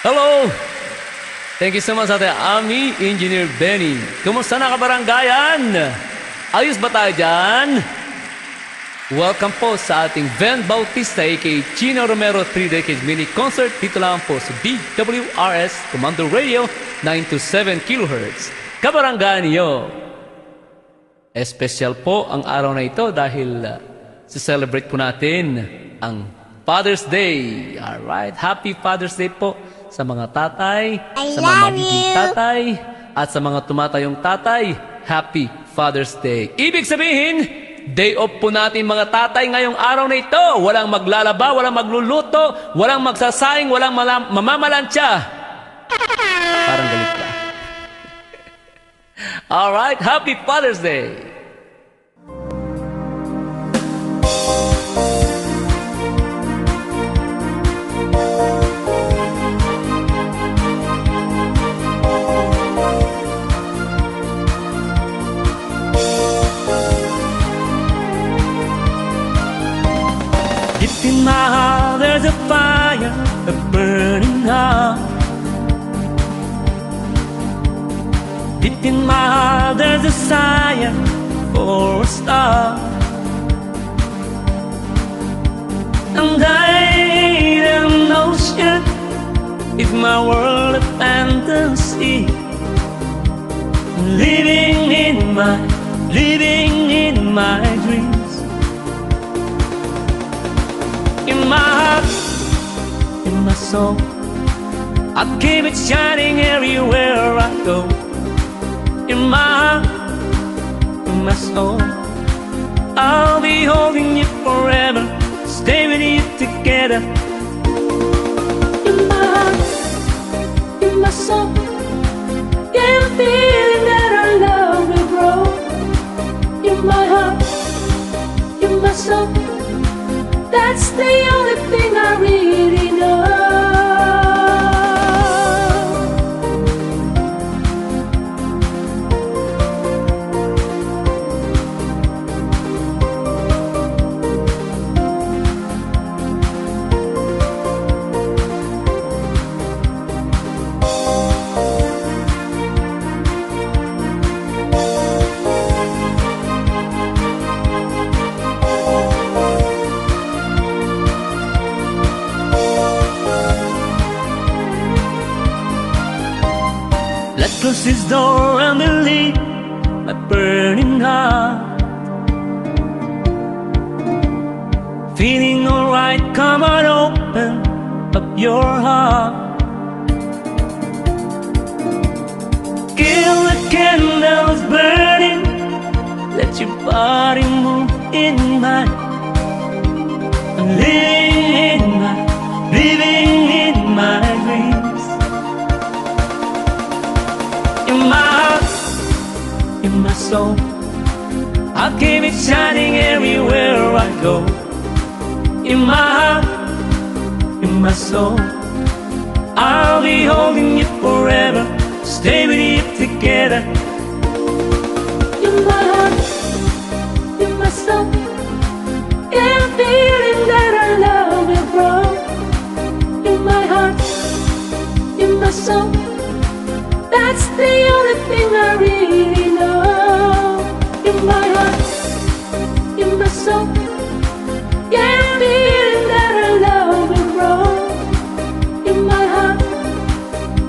Hello! Thank you so much sa ating Ami Engineer Benny. Kumusta na kabaranggayan? Ayos ba tayo dyan? Welcome po sa ating Van Bautista aka Chino Romero 3 Decades Mini Concert dito lang po sa DWRS Commando Radio 927 kHz. Kabaranggayan niyo, espesyal po ang araw na ito dahil celebrate po natin ang Father's Day. Alright, happy Father's Day po sa mga tatay, sa mga magiging tatay, at sa mga tumatayong tatay. Happy Father's Day. Ibig sabihin, day off po natin mga tatay ngayong araw na ito. Walang maglalaba, walang magluluto, walang magsasaing, walang mamamalansya. Parang galit ka. Alright, happy Father's Day. Deep in my heart there's a fire, a burning heart. Deep in my heart there's a desire for a star. And I don't know yet if my world a fantasy. Living in my dreams. In my heart, in my soul, I keep it shining everywhere I go. In my heart, in my soul, I'll be holding you forever, stay with you together. In my heart, in my soul, yeah, I'm feeling that our love will grow. In my heart, in my soul, that's the only thing I really know. Let's close this door and believe my burning heart. Feeling alright, come on, open up your heart. Kill the candles burning, let your body move in mine. I'm living in my dreams. In my heart, in my soul, I'll keep it shining everywhere I go. In my heart, in my soul, I'll be holding you forever, stay with you together. In my heart, in my soul, yeah, I'm feeling that our love will grow. In my heart, in my soul, that's the only thing I really know. In my heart, in my soul, yeah, I'm feeling that our love will grow. In my heart,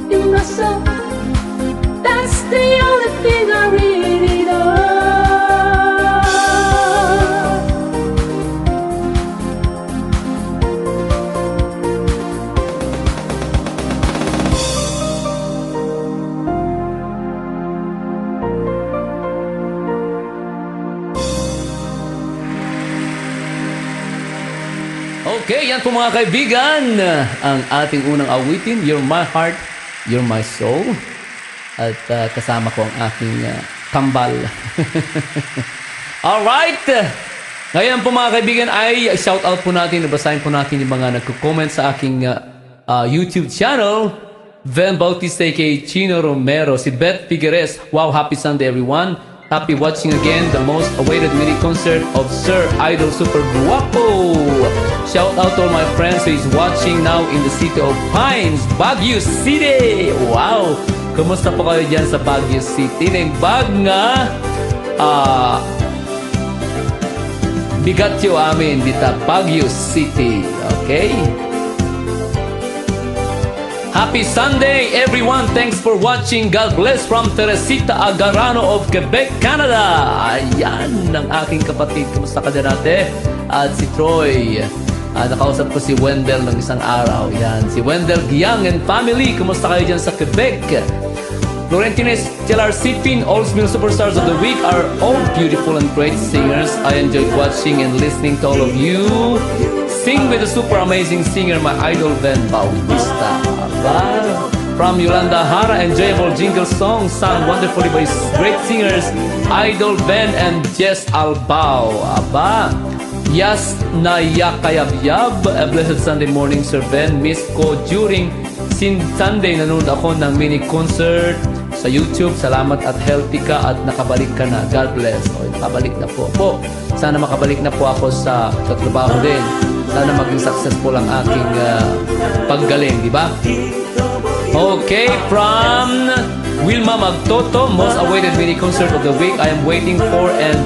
in my soul, that's the only thing I really know. Okay, yan po mga kaibigan, ang ating unang awitin, You're My Heart, You're My Soul. At kasama ko ang aking kambal. Alright! Ngayon po mga kaibigan ay shout out po natin, nabasahin po natin yung mga nagko-comment sa aking YouTube channel. Van Bautista aka Chino Romero, si Beth Figueres. Wow, happy Sunday everyone. Happy watching again the most awaited mini concert of Sir Idol Super Guapo. Shout out to all my friends who is watching now in the city of Pines, Baguio City. Wow! Kumusta po kayo dyan sa Baguio City? Nang bag nga bigat yo amin dita Baguio City. Okay? Happy Sunday, everyone! Thanks for watching. God bless from Teresita Agarano of Quebec, Canada. Ayan, ang aking kapatid. Kumusta ka dyan ate? At si Troy. Nakausap ko si Wendell ng isang araw. Yan, si Wendell Giang and family. Kumusta kayo dyan sa Quebec? Florentines, Telar Sipin, all Smil Superstars of the Week are all beautiful and great singers. I enjoyed watching and listening to all of you sing with a super amazing singer, my idol Ben Bautista. Aba. From Yolanda Hara, enjoyable jingle song sung wonderfully by great singers, Idol Ben and Jess Albao. Aba. Yas na yakayabyab. A blessed Sunday morning, Sir Ben. Miss ko during Sunday, nanood ako ng mini concert sa YouTube. Salamat at healthy ka at nakabalik ka na. God bless. O, nakabalik na po. Sana makabalik na po ako sa trabaho din. Sana maging successful ang aking paggaling, di ba? Okay, from Wilma Magtoto, most awaited mini concert of the week. I am waiting for and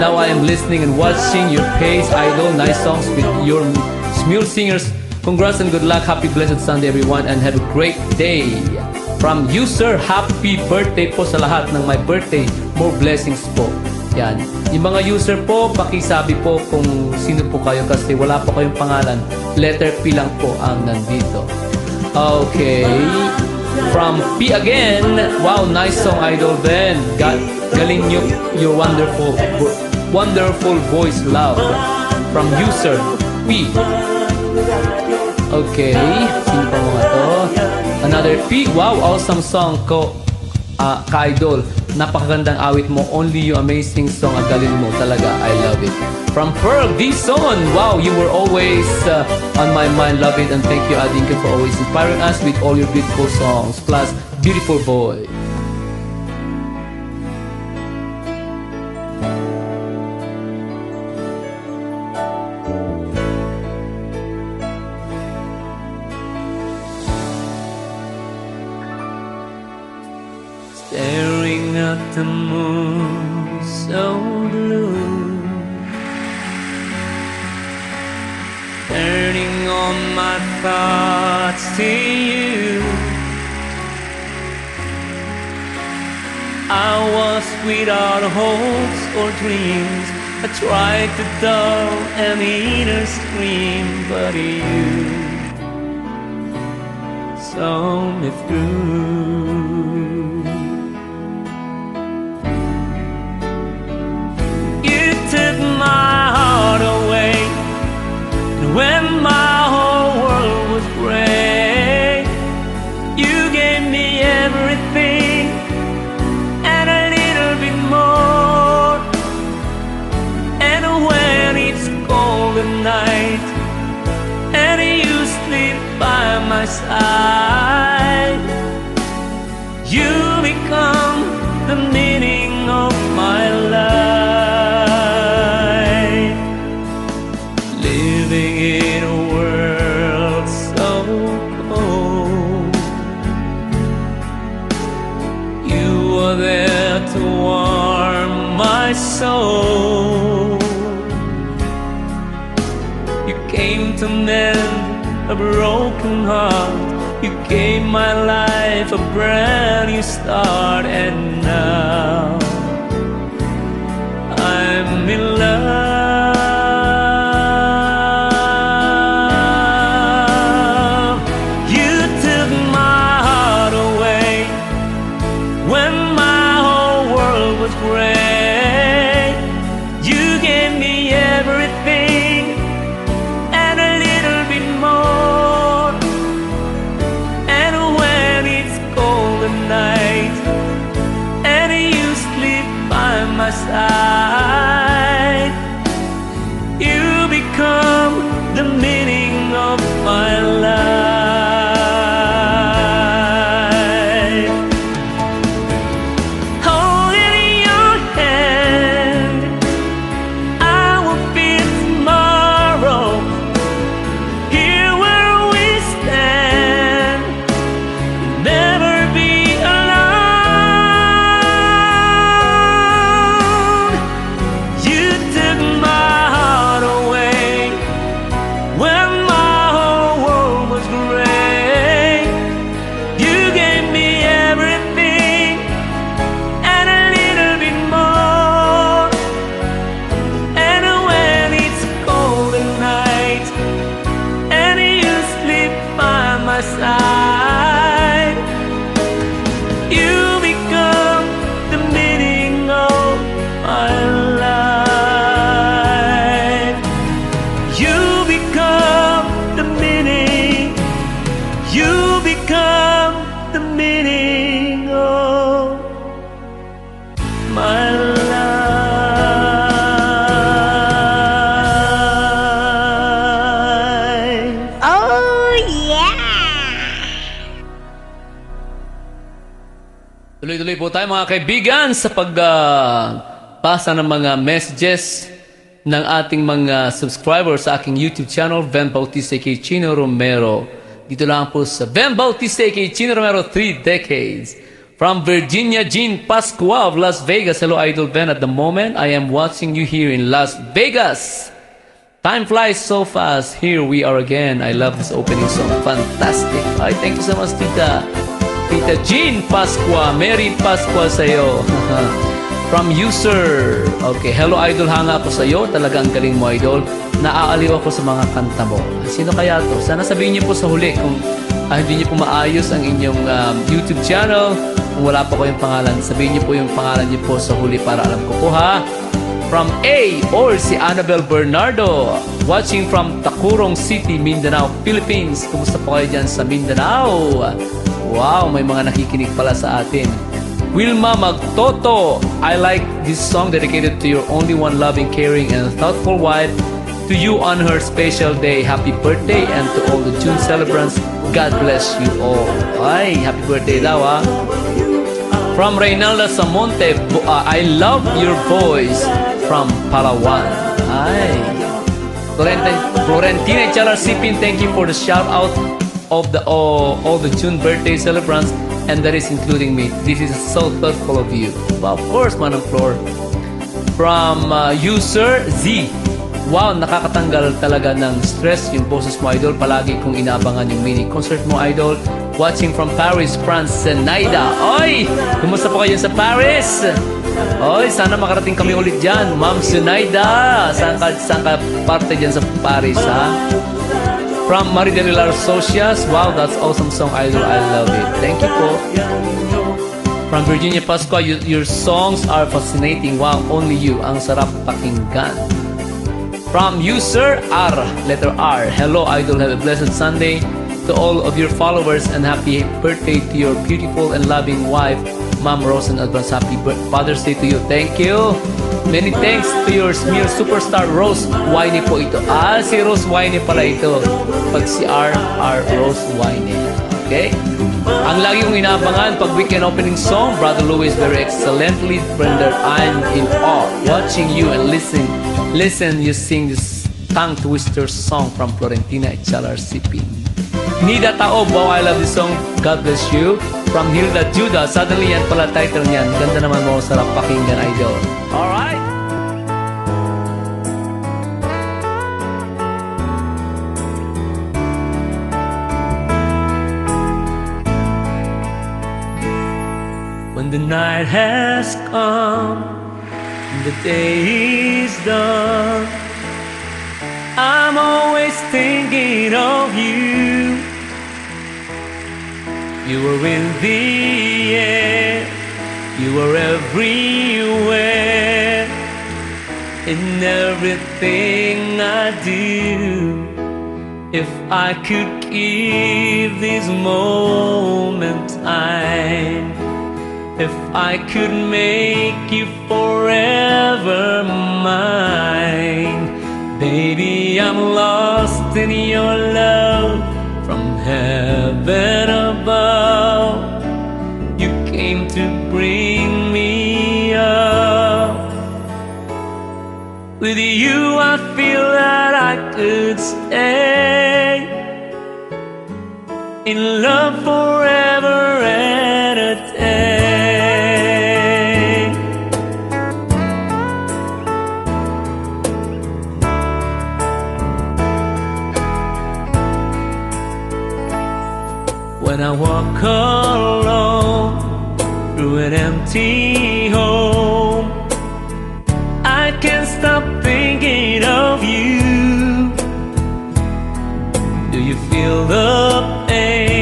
now I am listening and watching your page, Idol. Nice songs with your Smule singers. Congrats and good luck. Happy blessed Sunday everyone and have a great day. From you sir, happy birthday po sa lahat ng my birthday. More blessings po. Yan. Yung mga user po, pakisabi po kung sino po kayo kasi wala po kayong pangalan. Letter P lang po ang nandito. Okay. From P again. Wow, nice song, Idol Ben. Galing nyo, your wonderful voice, love. From user P. Okay. Sino pa mga to? Another P. Wow, awesome song ko. Ka-idol. Napakagandang awit mo. Only you, amazing song. Ang galing mo talaga. I love it. From Pearl Dison. Wow, you were always on my mind. Love it. And thank you, Adinka, for always inspiring us with all your beautiful songs. Plus, beautiful boy. Staring at the moon so blue, turning all my thoughts to you. I was without hopes or dreams. I tried to dull any inner scream, but you saw me through. My heart away, and when my whole world was gray, you gave me everything and a little bit more. And when it's cold at night and you sleep by my side, you become the meaning of my life. In a world so cold, you were there to warm my soul. You came to mend a broken heart. You gave my life a brand new start. And now I'm in love. Side, you become the meaning of my life. Holding your hand, I will be tomorrow. side. You become the meaning of my life. You become the meaning. You become the meaning of my life. Oh, yeah! Tuloy-tuloy po tayo mga kaibigan sa pagbasa ng mga messages ng ating mga subscribers sa aking YouTube channel, Ven Bautista kay Chino Romero. Dito lang po sa Ven Bautista kay Chino Romero, 3 decades. From Virginia, Jean Pascua of Las Vegas. Hello, Idol Ben. At the moment, I am watching you here in Las Vegas. Time flies so fast. Here we are again. I love this opening song. Fantastic. Ay, thank you so much, Tita. Tita Jean Pascua. Merry Pascua sa'yo. From user. Okay, hello, Idol. Hanga ako sa'yo. Talagang galing mo, Idol. Naaaliw ako sa mga kanta mo. Sino kaya to? Sana sabihin niyo po sa huli kung hindi niyo po maayos ang inyong YouTube channel. Kung wala pa ko yung pangalan, sabihin niyo po yung pangalan niyo po sa huli para alam ko po, ha? From A or si Annabel Bernardo, watching from Tacurong City, Mindanao, Philippines. Kumusta po kayo dyan sa Mindanao? Wow, may mga nakikinig pala sa atin. Wilma Magtoto, I like this song dedicated to your only one loving, caring, and thoughtful wife. To you on her special day, happy birthday, and to all the June celebrants, God bless you all. Ay, happy birthday daw, ha? From Reynalda Samonte, I love your voice. From Palawan. Ay. Florentina Chalarsipin, thank you for the shout out of the all the June birthday celebrants, and that is including me. This is so thoughtful of you. Well, of course, Manang Flor. From user Z. Wow, nakakatanggal talaga ng stress yung boses mo, Idol. Palagi kong inaabangan yung mini concert mo, Idol. Watching from Paris, France, Zenaida. Oy! Kumusta po kayo sa Paris? Oy, sana makarating kami ulit dyan. Ma'am Zenaida, saan ka parte dyan sa Paris, ha? From Maridelilar Socias. Wow, that's awesome song, Idol. I love it. Thank you po. From Virginia Pascua, your songs are fascinating. Wow, only you. Ang sarap pakinggan. From user R, letter R. Hello, Idol. Have a blessed Sunday to all of your followers and happy birthday to your beautiful and loving wife, Ma'am Rose, and advance happy Father's Day to you. Thank you. Many thanks to your smear superstar Rose Winey po ito. Si Rose Winey pala ito. Pag si R Rose Winey. Okay? Ang lagi kong inaabangan pag weekend opening song, Brother Louis very excellently rendered. I'm in awe watching you and listen you sing this tongue twister song from Florentina Chalarsipin. Nida Taob, wow, I love this song. God bless you. From Hilda Judah, suddenly yan pala title niyan. Ganda naman mo, sarap pakinggan, Idol. Alright. When the night has come and the day is done, I'm always thinking of you. You were in the air, you were everywhere, in everything I do. If I could give this moment time, if I could make you forever mine, baby, I'm lost in your love. From heaven above, you came to bring me up. With you I feel that I could stay in love forever and a day. When I walk alone through an empty home, I can't stop thinking of you. Do you feel the pain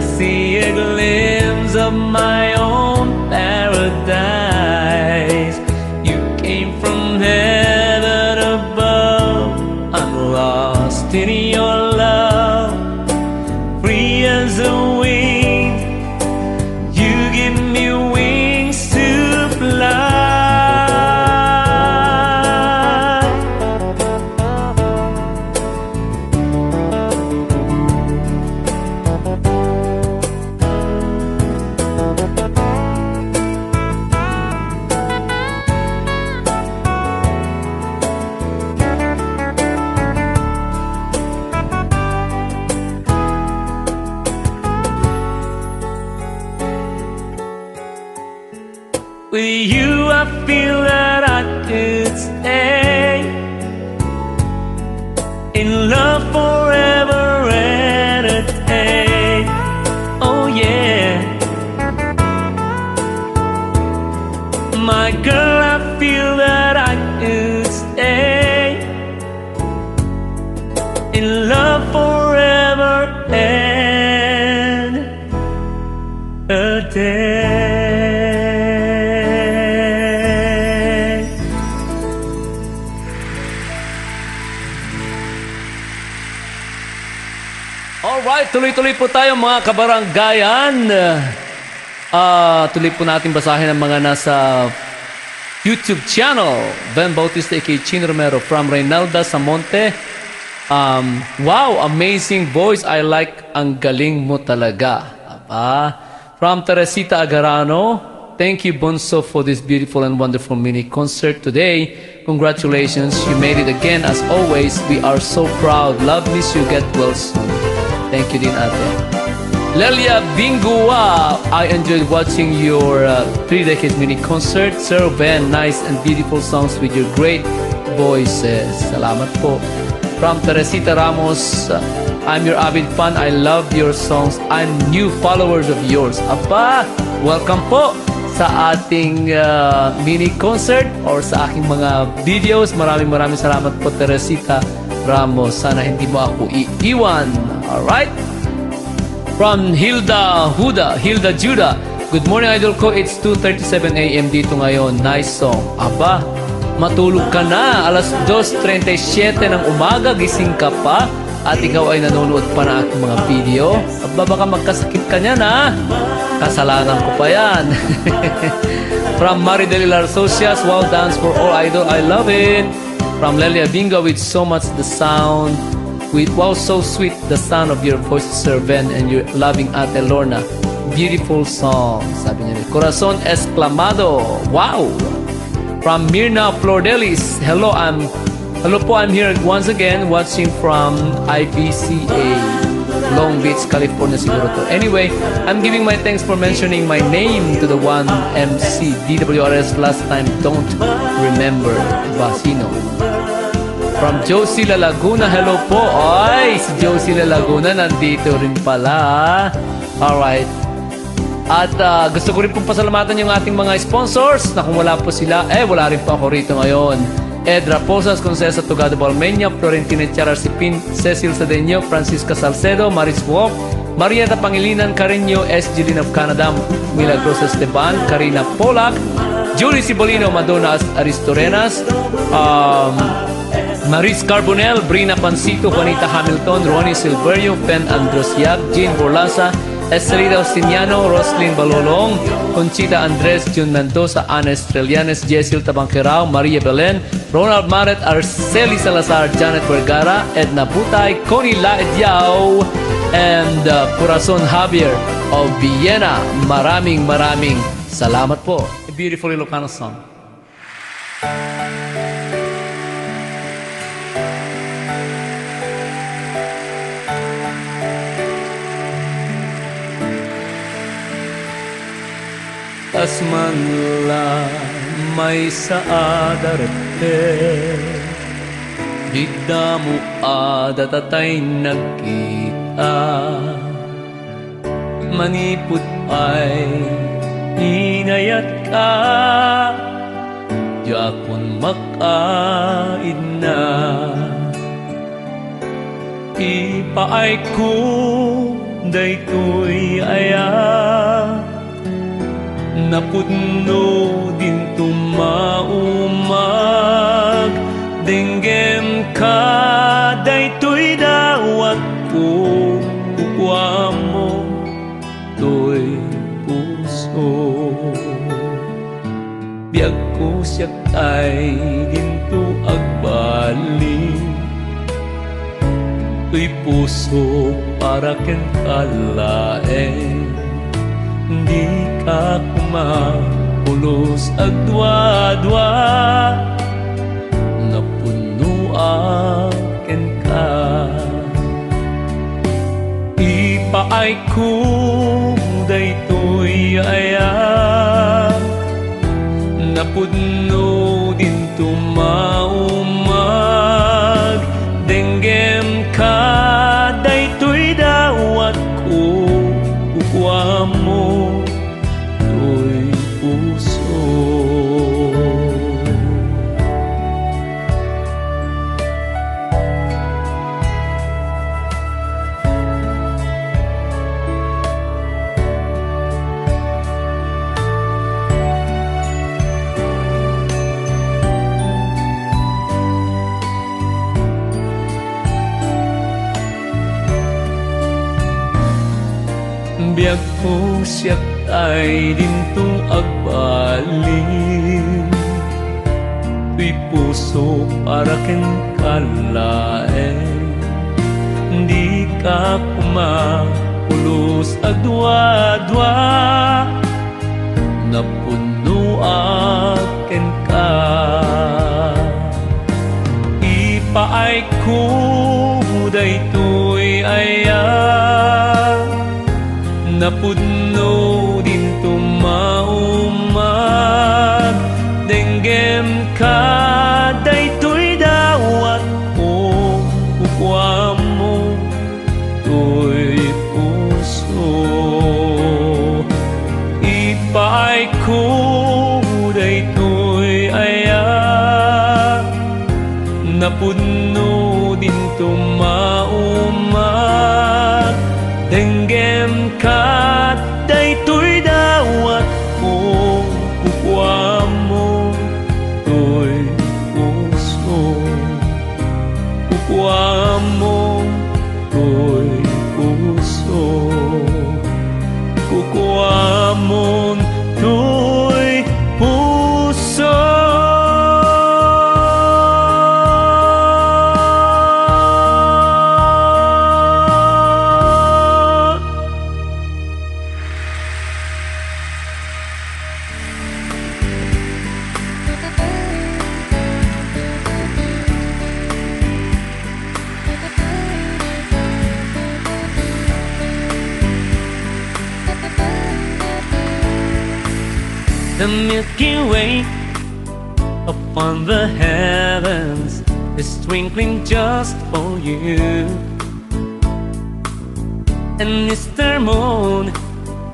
see a glimpse of my own paradise. You came from heaven above. I'm lost in your love, free as a wind. You give me wings to fly. With you I feel that I could stay in love forever and a day. Oh yeah, my girl, I feel that I could stay in love forever and a day. Alright, tuloy-tuloy po tayo mga kabaranggayan. Tuloy po natin basahin ang mga nasa YouTube channel. Ben Bautista aka Chin Romero from Reynalda Samonte. Wow, amazing voice. I like, ang galing mo talaga. From Teresita Agarano, thank you Bonso for this beautiful and wonderful mini concert today. Congratulations, you made it again as always. We are so proud. Love, miss you, get well soon. Thank you din ate. Lelia Bingua, I enjoyed watching your 3 decade mini concert. Sir Ben, nice and beautiful songs with your great voices. Salamat po. From Teresita Ramos, I'm your avid fan. I love your songs. I'm new followers of yours. Aba, welcome po sa ating mini concert or sa aking mga videos. Maraming salamat po Teresita Ramos. Sana hindi mo ako iiwan. Alright? From Hilda Judah. Good morning idol ko. It's 2:37 AM dito ngayon. Nice song. Aba, matulog ka na. Alas 2:37 ng umaga. Gising ka pa. At ikaw ay nanonood pa na aking mga video. Aba, baka magkasakit ka niyan ha. Kasalanan ko pa yan. From Maridel Socias. Wow, dance for all idol. I love it. From Lelia Binga with so much the sound. With wow, so sweet the sound of your voice, Sir Ben, and your loving Ate Lorna. Beautiful song. Sabi niya, Corazon Exclamado. Wow. From Mirna Flordelis. Hello po, I'm here once again watching from IBCA, Long Beach, California siguro to. Anyway, I'm giving my thanks for mentioning my name to the one MC DWRS last time. Don't remember Basino. From Josie La Laguna, hello po. Ay, si Josie La Laguna nandito rin pala. Alright. At gusto ko rin pong pasalamatan yung ating mga sponsors na kung wala po sila, wala rin po ako rito ngayon. Ed Raposas, Concesa Tugado Balmeña, Florentina Charasipin, Cecil Sadeño, Francisca Salcedo, Maris Walk, Marieta Pangilinan Carreño, S. Gilin of Canada, Milagrosa Esteban, Karina Polak, Julie Cibolino, Madonna Aristorenas, Maris Carbonell, Brina Pansito, Juanita Hamilton, Ronnie Silverio, Pen Androsiak, Jean Borlasa, Estrella Ostiniano, Roslyn Balolong, Conchita Andres, Jun Mendoza, Ana Estrelianes, Jessiel Tabanquerao, Maria Belen, Ronald Maret, Arceli Salazar, Janet Vergara, Edna Butay, Connie Laediao, and Corazon Javier of Vienna. Maraming salamat po. A beautiful Ilocano song. Tas manla may saadarate Dida mo adatatay nagkita Maniput ay inayat ka Yakon makain na Ipaay ko daytoy aya napudno din tumaumag denggem ka daytoy dawat ko kukwa mo toy puso biag ko siyak ay ginto agbaling to'y puso para ken kalaeng di ka kumapulos agdwa-dwa napuno aken ka ipaay ko daytoy aya napudno din tumaumag denggem ka daytoy dawat ko kukwa mo to'y puso biag ko siyak ay dintong agbaling to'y puso para ken kalaeng di ka kumapulos agdwa-dwa napuno aken ka ipaay ko daytoy aya napudno din tumaumag denggem ka daytoy dawat ko kukwa mo to'y puso ipaay ko daytoy aya napudno din tumaumag denggem ka daytoy dawat ko kukwa mo to'y puso kukwa mo to'y puso kukwa mo to'y puso The Milky Way upon the heavens is twinkling just for you. And Mr. Moon,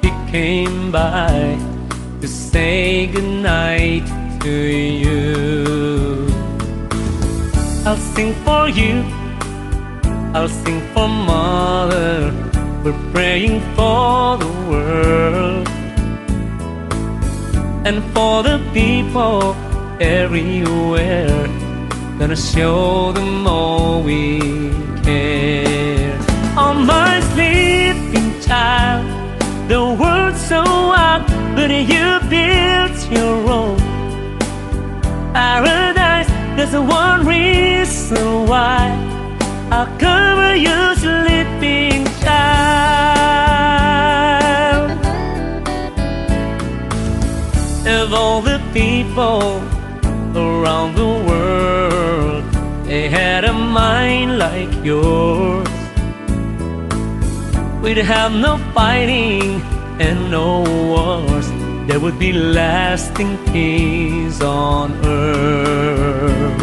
he came by to say goodnight to you. I'll sing for you, I'll sing for Mother. We're praying for the world and for the people everywhere. Gonna show them all we care. Oh, my sleeping child, the world's so wide, but you built your own paradise. There's one reason why I'll cover you, sleeping child. Of all the people around the world, they had a mind like yours. We'd have no fighting and no wars. There would be lasting peace on earth.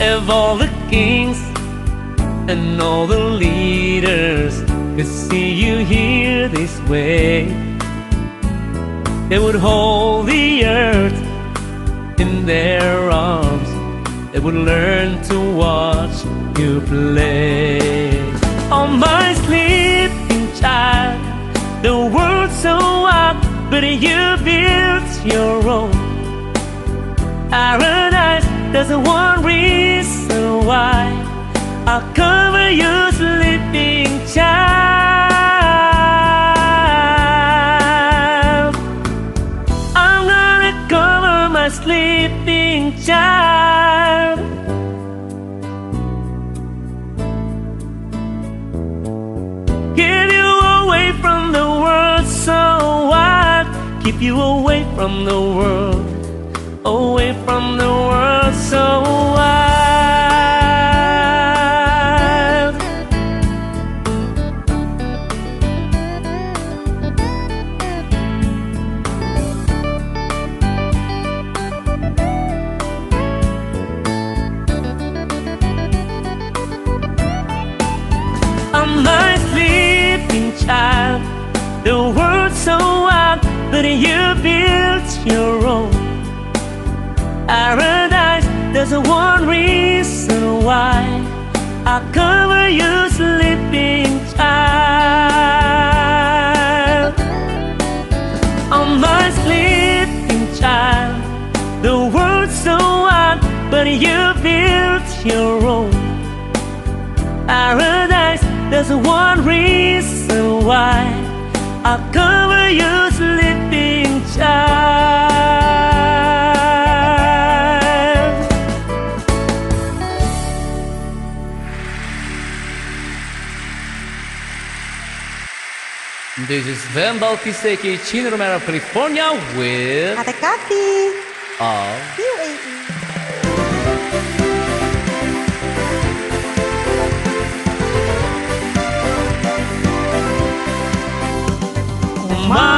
If all the kings and all the leaders could see you here this way, they would hold the earth in their arms. They would learn to watch you play. Oh, my sleeping child. The world's so wide, but you built your own paradise. There's one reason why I'll cover you, sleeping child. I'm gonna cover my sleeping child. Give you away from the world so wide. Keep you away from the world, away from the world so wild. I'm my sleeping child. The world's so wide, but you built your own paradise. There's one reason why I cover you, sleeping child. I'm my sleeping child. The world's so wide, but you built your own paradise. There's one reason why I cover you, sleeping child. This is Van Bautista, aka Chino Romero of California with Ate Cathy, of UAE.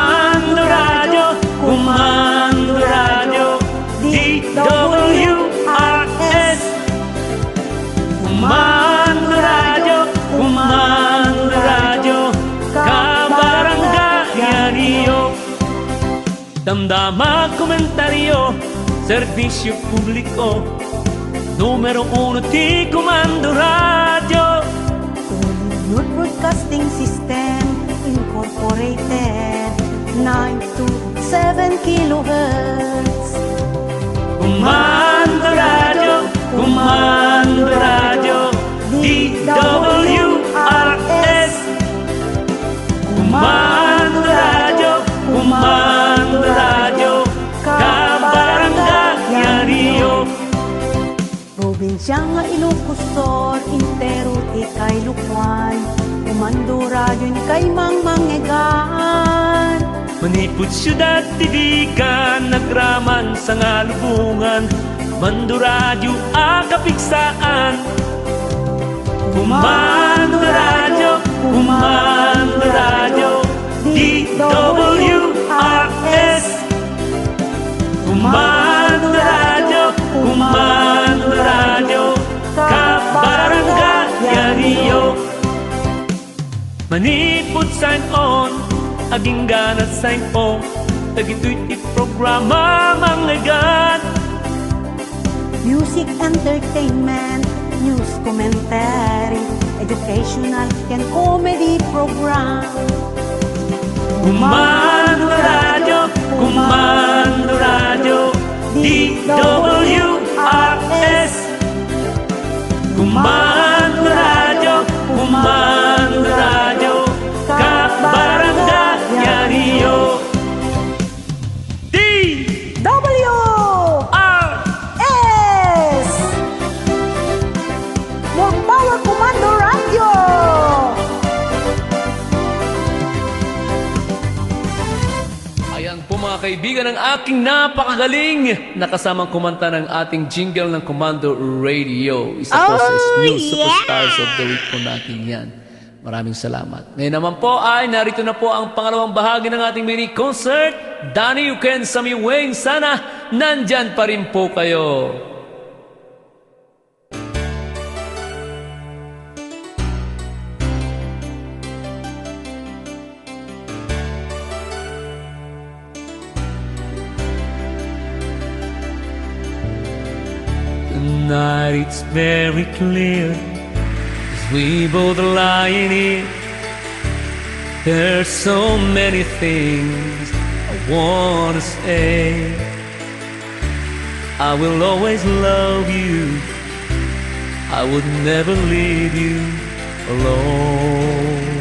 Comando Radio, DWRS. Comando Radio, Kabarangay Rio. Damdama komentaryo, serbisyo publiko. Numero 1 di Comando Radio. Hollywood Broadcasting System Incorporated, 927 kilohertz. Comando Radio, DWRS. Comando Radio, Kabarangay Rio. Probinsya nga Ilocos Sur, intero ikay Lukwan. Comando Radio kay mangmangegan. Manipod siyudad tidigan, nagraman sa ngalubungan. Comando Radio akapiksaan. Comando Radio, DWRS. Comando Radio, Kabarangay Rio. Manipod sign on, aging ganat sign on. Tagito'y programa mangagan. Music, entertainment, news, commentary, educational and comedy program. Comando Radio, DWRS. Comando Radio, Kabarangay Rio. DWRS. More power, Comando Radio. Ayan po mga kaibigan, ang aking napakagaling nakasamang kumanta ng ating jingle ng Comando Radio. Isa po sa new superstars of the week po natin yan. Maraming salamat. Ngayon naman po ay narito na po ang pangalawang bahagi ng ating mini concert. Danny Yuken Sami Wayne, sana nandyan pa rin po kayo. Tonight it's very clear, as we both lie in it. There's so many things I wanna say. I will always love you. I would never leave you alone.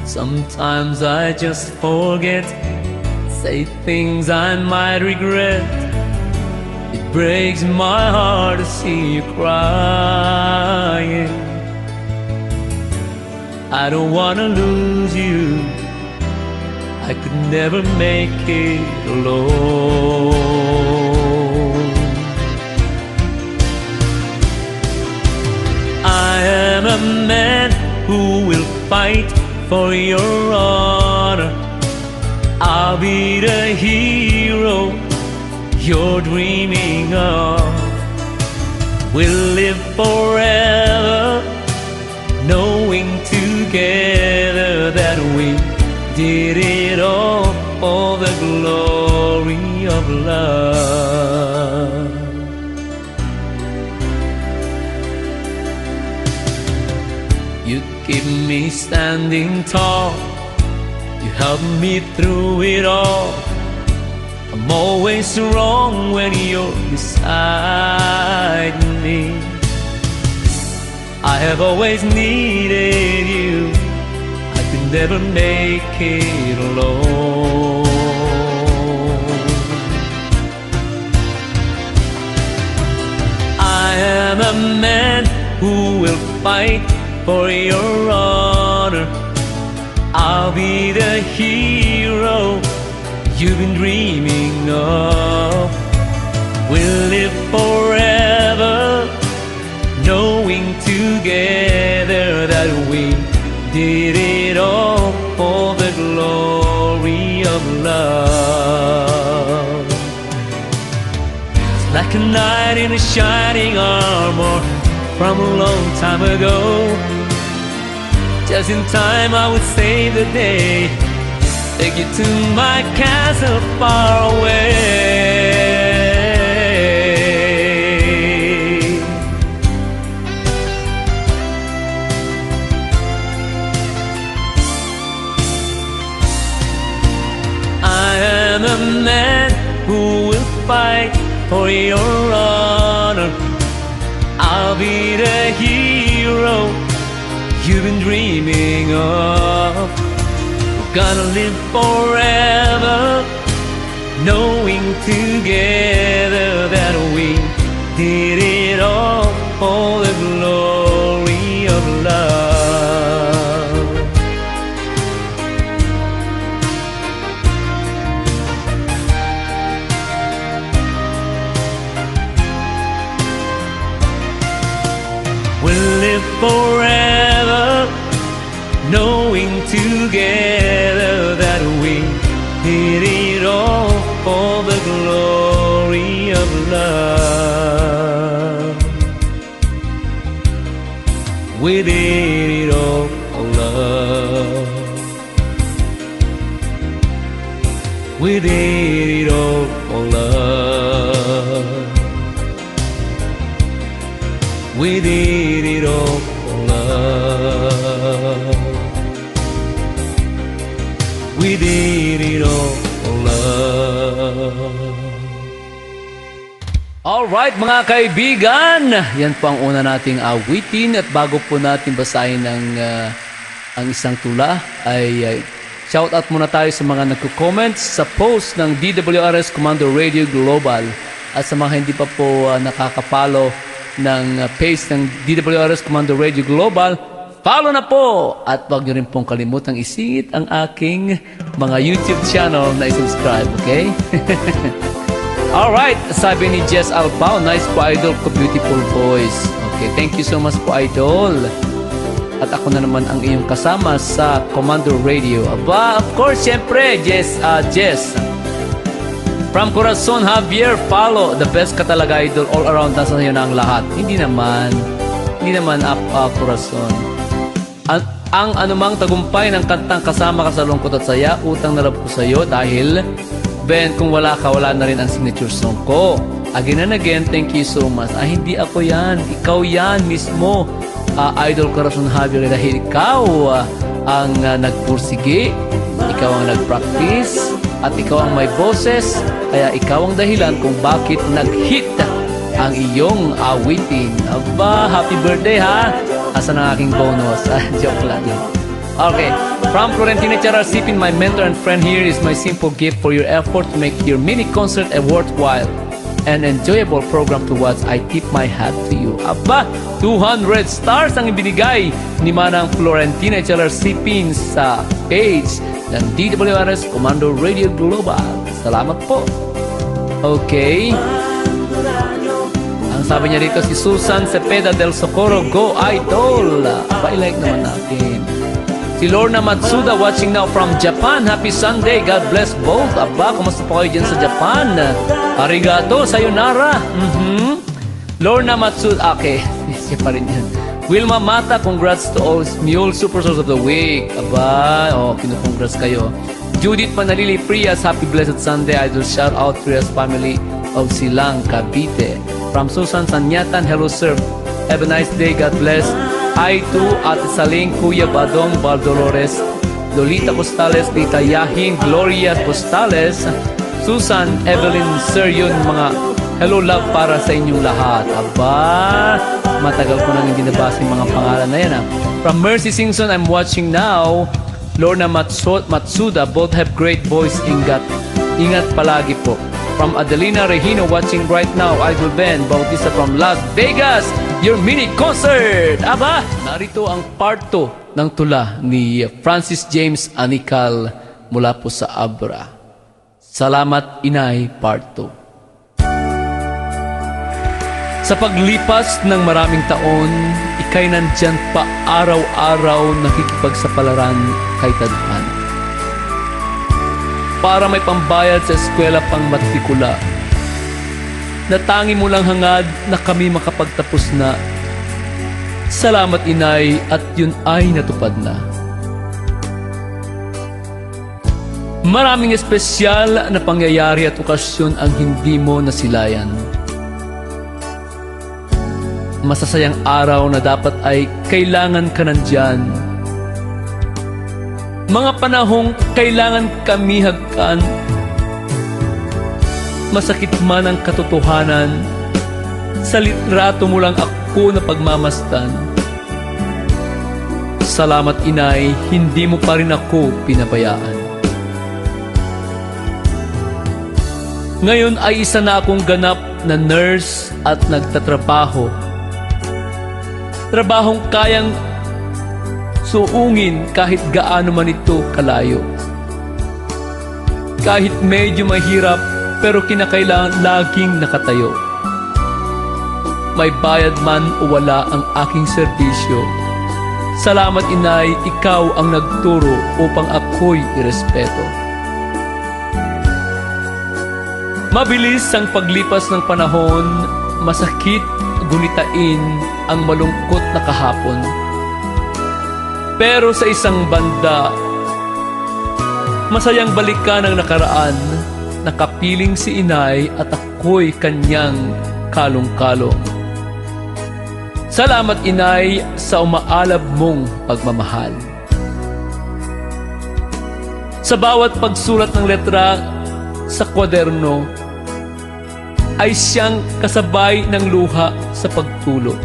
Sometimes I just forget, say things I might regret. It breaks my heart to see you crying. I don't wanna lose you. I could never make it alone. I am a man who will fight for your honor. I'll be the hero you're dreaming of. We'll live forever, knowing together that we did it all for the glory of love. You keep me standing tall, you help me through it all. I'm always wrong when you're beside me. I have always needed you. I could never make it alone. I am a man who will fight for your honor. I'll be the hero you've been dreaming of. We'll live forever, knowing together that we did it all for the glory of love. It's like a knight in a shining armor from a long time ago. Just in time I would save the day, take you to my castle far away. I am a man who will fight for your honor. I'll be the hero you've been dreaming of. We're gonna live forever, knowing together that we did it all for the glory of love. We'll live forever, knowing together that we did it all for the glory of love. We did it all for love. We did it all for love. We did it all for love. We did it all for love. Alright mga kaibigan, yan po ang una nating awitin. At bago po natin basahin ang isang tula, ay shoutout muna tayo sa mga nagko-comment sa post ng DWRS Commando Radio Global. At sa mga hindi pa po nakakapalo ng page ng DWRS Commando Radio Global, follow na po! At huwag nyo rin pong kalimutang isingit ang aking mga YouTube channel na i-subscribe, okay? Alright, sabi ni Jess Albao, nice po idol ko, beautiful voice. Okay, thank you so much po idol. At ako na naman ang iyong kasama sa Commando Radio. Aba, of course, syempre, Jess. From Corazon, Javier, follow. The best ka talaga, idol. All around, nasa sa'yo na ang lahat. Hindi naman Corazon. Ang anumang tagumpay ng kantang kasama ka sa lungkot at saya, utang na loob ko sa'yo dahil, Ben, kung wala ka, wala na rin ang signature song ko. Again and again, thank you so much. Hindi ako yan. Ikaw yan mismo. Idol Corazon Javier, dahil ikaw ang nagpursige, ikaw ang nagpractice, at ikaw ang may boses, kaya ikaw ang dahilan kung bakit nag-hit ang iyong awitin. Aba, happy birthday ha! Asan ang aking bonus? Joke lang yun. Okay, from Florentina Charasipin, my mentor and friend, here is my simple gift for your effort to make your mini concert a worthwhile and enjoyable program to watch. I tip my hat to you. Aba, 200 stars ang ibinigay ni Manang Florentina Charasipin sa page ng DWRS Commando Radio Global. Salamat po. Okay. Ang sabi niya dito si Susan Cepeda del Socorro, Go Idol! Pa-like naman natin. Si Lorna Matsuda watching now from Japan. Happy Sunday. God bless both. Aba, kumusta po kayo dyan sa Japan? Arigato, sayonara. Lorna Matsuda. Okay, siya pa rin yan. Wilma Mata, congrats to all Mule Superstars of the Week. Aba, kinukongrats kayo. Judith Manalili Prias, happy blessed Sunday. Idol shout out Prias family of Silang, Cavite. From Susan Sanyatan, hello sir. Have a nice day. God bless. Hi to Ate Saling, Kuya Badong Baldolores, Lolita Costales, Tita Yahin, Gloria Costales, Susan, Evelyn, Sir, yun mga hello love para sa inyong lahat. Aba, matagal ko nang hindi nabasa yung mga pangalan na yan. From Mercy Singson, I'm watching now. Lorna Matsuda, both have great voice. Ingat palagi po. From Adelina Regino, watching right now. Idol Ben Bautista from Las Vegas, your mini concert. Aba, narito ang part 2 ng tula ni Francis James Anical mula po sa Abra. Salamat Inay, part 2. Sa paglipas ng maraming taon, ika'y nandyan pa araw-araw nakikipagsapalaran kay tadhana. Para may pambayad sa eskwela pang matrikula. Natangi mo lang hangad na kami makapagtapos na. Salamat Inay, at yun ay natupad na. Maraming espesyal na pangyayari at okasyon ang hindi mo nasilayan. Masasayang araw na dapat ay kailangan ka nandyan. Mga panahong kailangan kami hagkan. Masakit man ang katotohanan, sa litrato mo lang ako na pagmamastan. Salamat Inay, hindi mo pa rin ako pinabayaan. Ngayon ay isa na akong ganap na nurse at nagtatrabaho. Trabahong kayang suungin kahit gaano man ito kalayo. Kahit medyo mahirap, pero kinakailangan laging nakatayo. May bayad man o wala ang aking serbisyo. Salamat Inay, ikaw ang nagturo upang ako'y irespeto. Mabilis ang paglipas ng panahon, masakit gunitain ang malungkot na kahapon. Pero sa isang banda, masayang balikan ang nakaraan, nakapiling si Inay at ako'y kanyang kalong-kalong. Salamat Inay sa umaalab mong pagmamahal. Sa bawat pagsulat ng letra sa kwaderno, ay siyang kasabay ng luha sa pagtulog.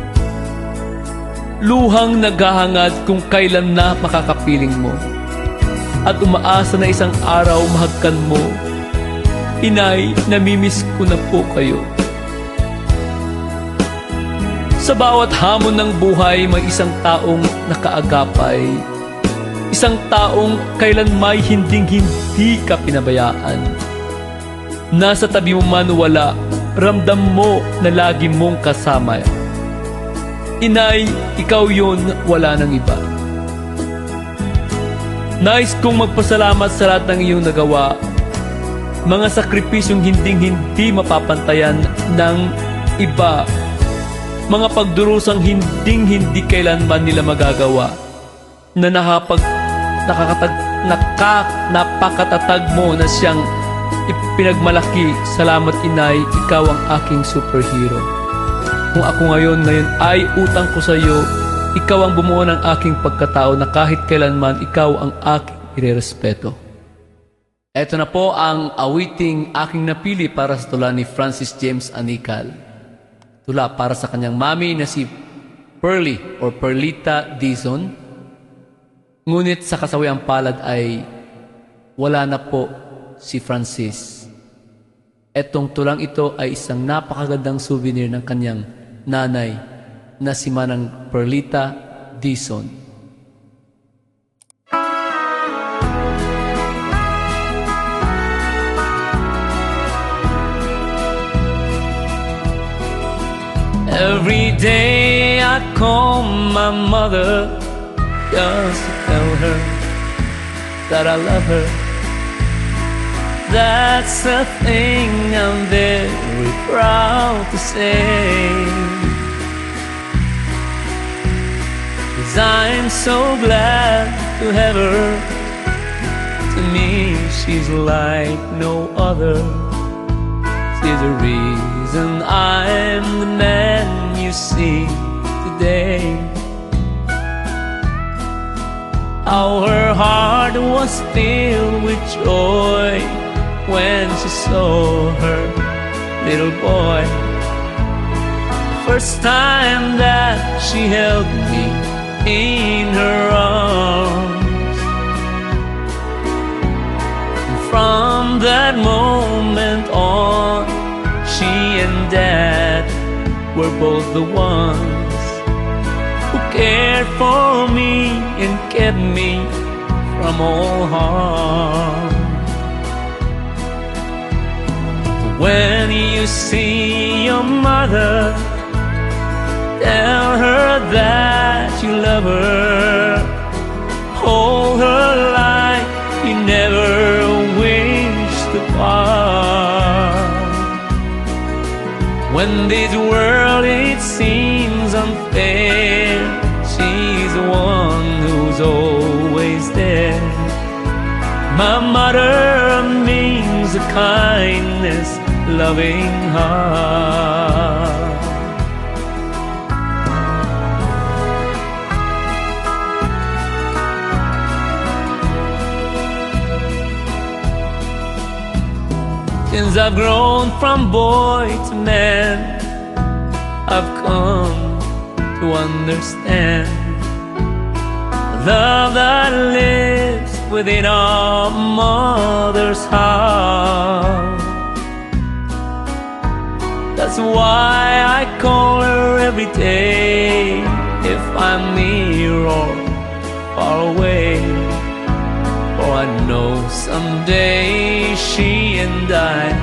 Luhang naghahangad kung kailan na makakapiling mo, at umaasa na isang araw mahagkan mo. Inay, namimiss ko na po kayo. Sa bawat hamon ng buhay, may isang taong nakaagapay. Isang taong kailan may hinding-hindi ka pinabayaan. Nasa tabi mo man wala, ramdam mo na lagi mong kasama. Inay, ikaw yun, wala nang iba. Nais kong magpasalamat sa lahat ng iyong nagawa. Mga sakripisyong hinding-hindi mapapantayan ng iba. Mga pagdurusang hinding-hindi kailanman nila magagawa. Na napakatatag mo na siyang ipinagmalaki. Salamat inay, ikaw ang aking superhero. Kung ako ngayon ay utang ko sa iyo. Ikaw ang bumuo ng aking pagkatao na kahit kailanman ikaw ang aking irerespeto. Ito na po ang awiting aking napili para sa tula ni Francis James Anical. Tula para sa kanyang mami na si Pearly or Perlita Dizon. Ngunit sa kasawiang palad ay wala na po si Francis. Etong tulang ito ay isang napakagandang souvenir ng kanyang nanay na si Manang Perlita Dizon. Every day I call my mother just to tell her that I love her. That's a thing I'm very proud to say, 'cause I'm so glad to have her. To me she's like no other. She's the reason I'm the man you see today. Our heart was filled with joy when she saw her little boy. First time that she held me in her arms. And from that moment on, she and Dad were both the ones who cared for me and kept me from all harm. When you see your mother, tell her that you love her. Hold her like you never wish to part. When this world it seems unfair, she's the one who's always there. My mother means a kindness, loving heart. Since I've grown from boy to man, I've come to understand love that lives within our mother's heart. That's why I call her every day, if I'm near or far away. For I know someday she and I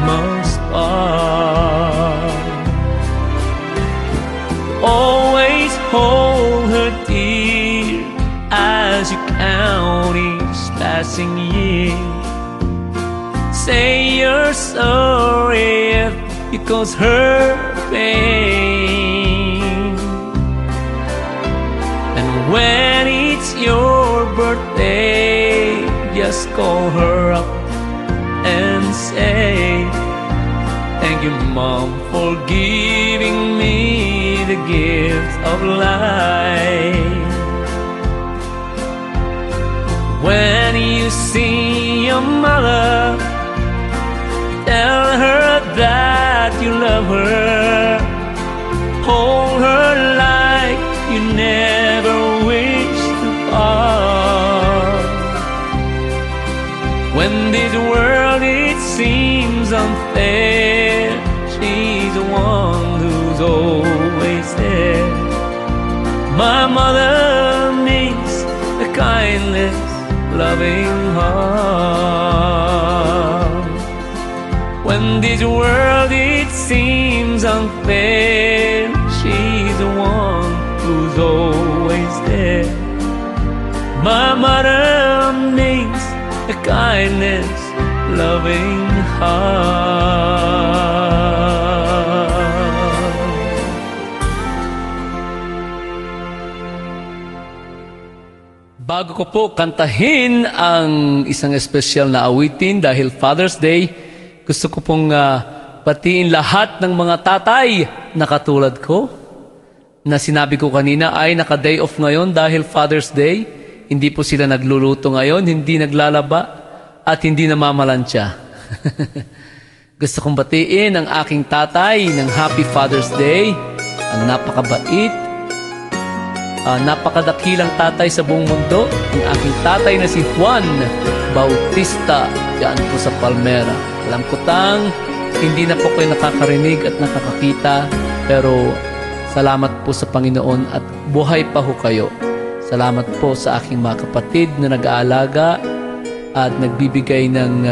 must part. Always hold her dear as you count each passing year. Say you're sorry if you cause her pain. And when it's your birthday, just call her up and say, thank you, Mom, for giving me the gift of life. When you see your mother, tell her that you love her. Hold her like you never wish to part. When this world it seems unfair, she's the one who's always there. My mother means a kindness, loving heart. When this world it seems unfair, she's the one who's always there. My mother means a kindness, loving heart. Bago ko po kantahin ang isang espesyal na awitin dahil Father's Day, gusto ko pong patiin lahat ng mga tatay na katulad ko, na sinabi ko kanina ay naka-day off ngayon dahil Father's Day. Hindi po sila nagluluto ngayon, hindi naglalaba, at hindi namamalansya. Gusto kong batiin ang aking tatay ng Happy Father's Day, ang napakabait, napakadakilang tatay sa buong mundo, ang aking tatay na si Juan Bautista, diyan po sa Palmera. Alam ko hindi na po kayo nakakarinig at nakakakita, pero salamat po sa Panginoon at buhay pa ho kayo. Salamat po sa aking mga kapatid na nag-aalaga at nagbibigay ng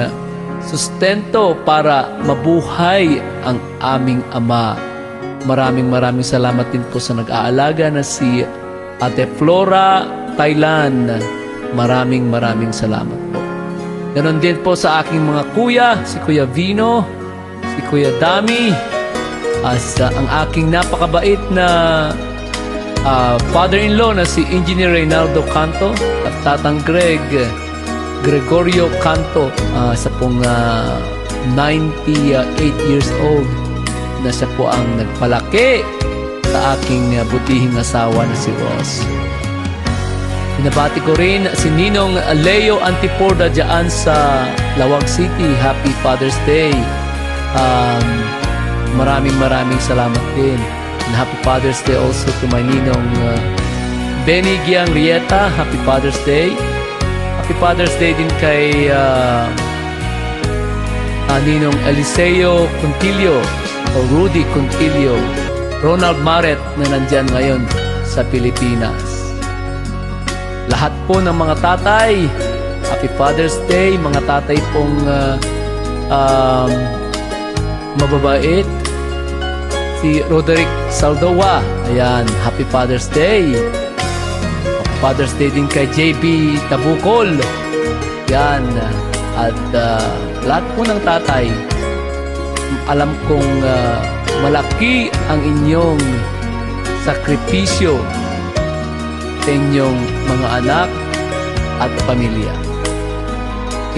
sustento para mabuhay ang aming ama. Maraming salamat din po sa nag-aalaga na si Ate Flora Thailand. Maraming salamat po. Ganon din po sa aking mga kuya, si Kuya Vino, si Kuya Dami, ang aking napakabait na father-in-law na si Engineer Reynaldo Canto at Tatang Gregorio Canto, sa pong 98 years old, na siya po ang nagpalaki sa aking butihing asawa na si Ross. Binabati ko rin si Ninong Leo Antiporda dyan sa Lawag City. Happy Father's Day. Maraming salamat din. And happy Father's Day also to my Ninong Benny Giang Rieta. Happy Father's Day. Happy Father's Day din kay Ninong Eliseo Contillo o Rudy Contillo, Ronald Maret na nandyan ngayon sa Pilipinas. Lahat po ng mga tatay, Happy Father's Day. Mga tatay pong mababait. Si Roderick Saldoa, ayan, Happy Father's Day. Happy Father's Day din kay JB Tabukol, yan. At lahat po ng tatay, alam kong malaki ang inyong sakripisyo sa inyong mga anak at pamilya.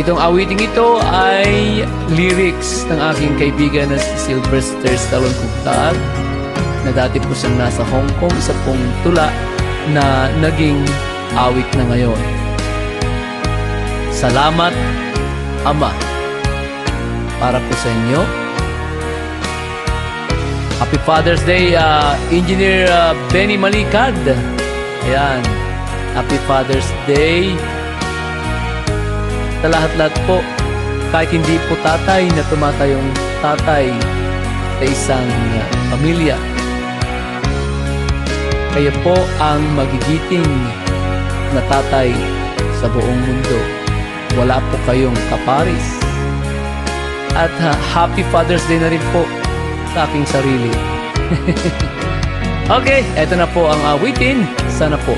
Itong awiting ito ay lyrics ng aking kaibigan na si Sylvester Stallone Cugtag, na dati po siyang nasa Hong Kong, isa pong tula na naging awit na ngayon. Salamat, Ama, para po sa inyo. Happy Father's Day, Engineer Benny Malikad. Ayan, Happy Father's Day sa lahat-lahat po, kahit hindi po tatay, na tumatayong tatay sa isang pamilya. Kayo po ang magigiting na tatay sa buong mundo. Wala po kayong kaparis. At Happy Father's Day na rin po sa aking sarili. Okay, eto na po ang awitin. Sana po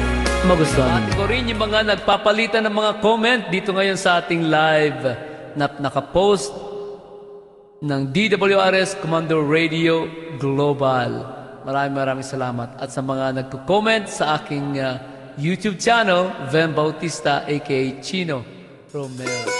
magustuhan. At ko rin yung mga nagpapalitan ng mga comment dito ngayon sa ating live na nakapost ng DWRS Commando Radio Global. Maraming salamat. At sa mga nagko-comment sa aking YouTube channel, Ven Bautista aka Chino Romero.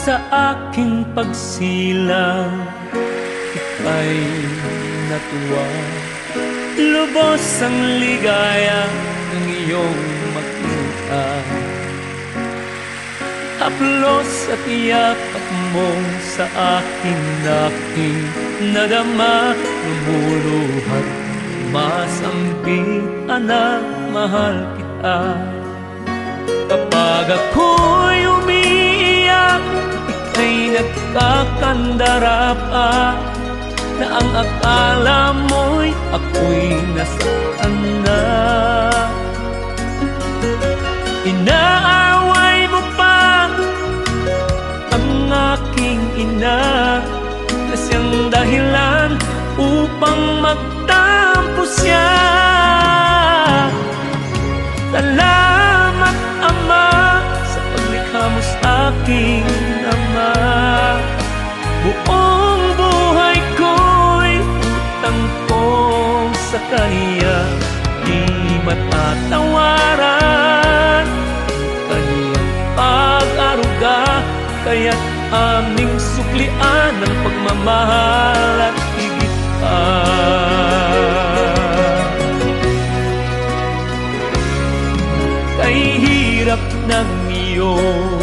Sa aking pagsilang, ika'y natuwa. Lubos ang ligaya ng iyong makita. Haplos at iyapak mo sa aking nadama. Lumuluhat, masambing anak, mahal kita. Kapag ako'y umiiyak, ika'y nagkakandara pa, na ang akala mo'y ako'y nasaktan na. Inaaway mo pa ang aking ina, na siyang dahilan upang magtampo siya. Salamat pagmamahal at higit pa. Kay hirap ng iyong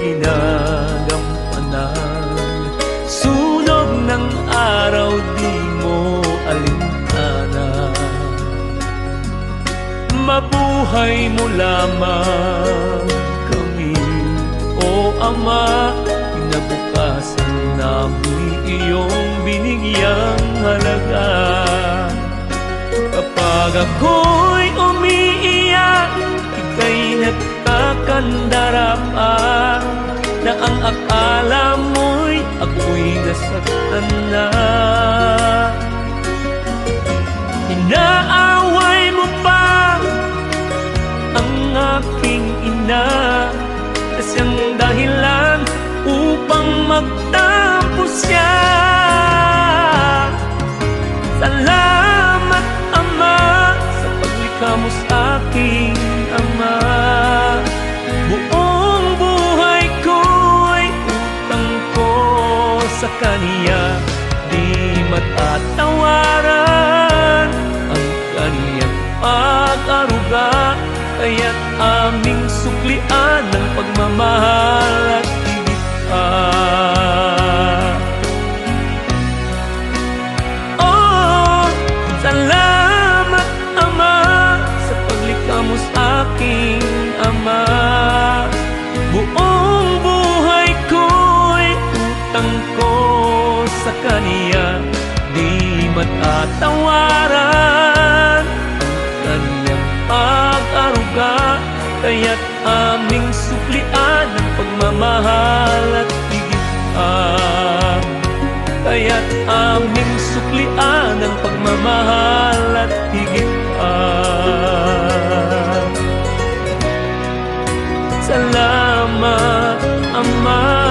ginagampanan, sunog ng araw di mo alintana. Mabuhay mo lamang kami, O Ama, kinabukasan namin iyong binigyang halaga. Kapag ako'y umiiyak, ika'y nagkakandara pa, na ang akala mo'y ako'y nasaktan na. Inaaway mo pa ang aking ina, kasi ang dahilan upang magtapos siya. Salamat Ama sa paglikha mo sa aking ama. Buong buhay ko'y utang ko sa kaniya, di matatawaran ang kaniyang pag-aruga. Kaya't aming suklian ng pagmamahal at higit pa. Oh, salamat Ama sa paglikha mo sa aking ama. Buong buhay ko'y utang ko sa kaniya, di matatawaran ang kaniyang pag-aruga. Kaya't aming suklian ng pagmamahal at higit pa. Kaya't aming suklian ng pagmamahal at higit pa. Salamat Ama.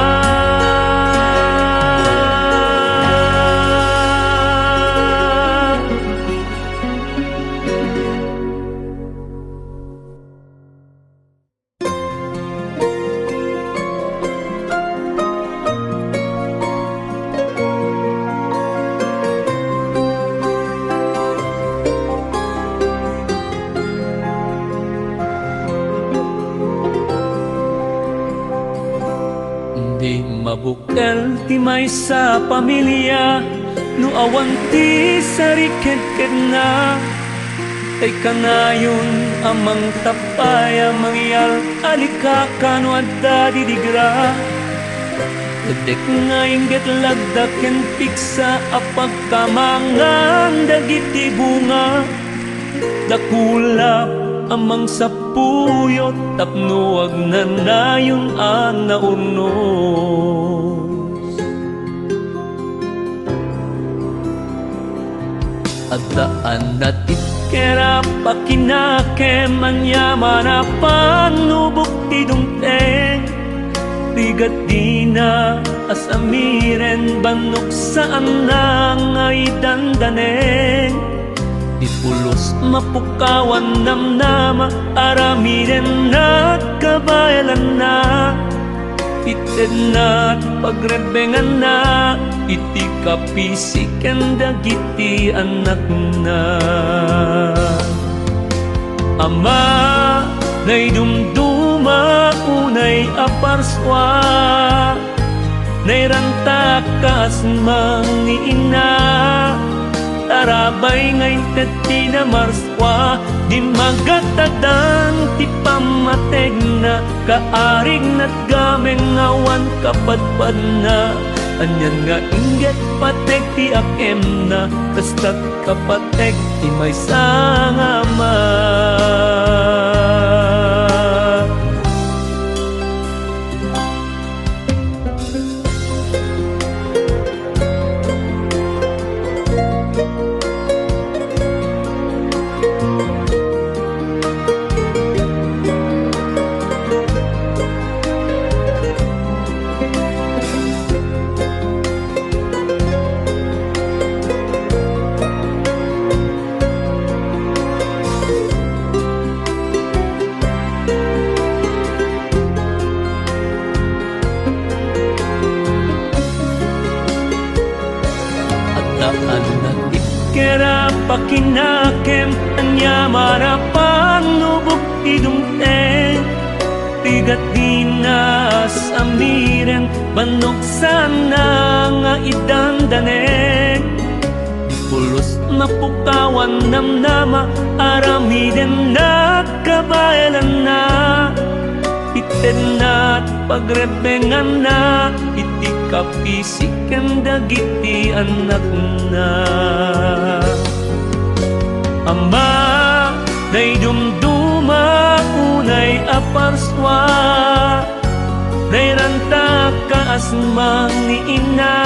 Di mabukal ti may sa pamilya, no awanti sa riked na. Tay kanayon amang tapaya mangyal alika no adda didigra. Dedek nga inggit lagdak yan piksa apag kamangan dagiti bunga. Dakulap amang sapuyot tapno ag nanayon ang naurnos. At daan natit kera pakinake manyaman apan nubok ti dungteng. Bigat di na asamiren banok saan na ngay dandaneng. Ipulos mapukawan namnama aramiren na kabayalan na. Ited na pagrebengan na iti kapisiken dagiti anak na. Ama nay dumduma unay aparswa, nay rantakas mangiina. Tarabay ngayon tati na marswa, di magatadang ti pamateg na. Kaarig na't gameng awan kapatpad na. Anyan nga inget patek ti akem na, kastat kapatek ti may sangama. pakinakem anyamarapan nubuk idumten tigat dinas amiren banok sana nga idandanen pulos na pukawan namnama aramiden na kabayalan na iten na pagrebengan na iti kapisiken dagiti anak na ama day dumduma unay aparswa day ranta kaasmang ni ina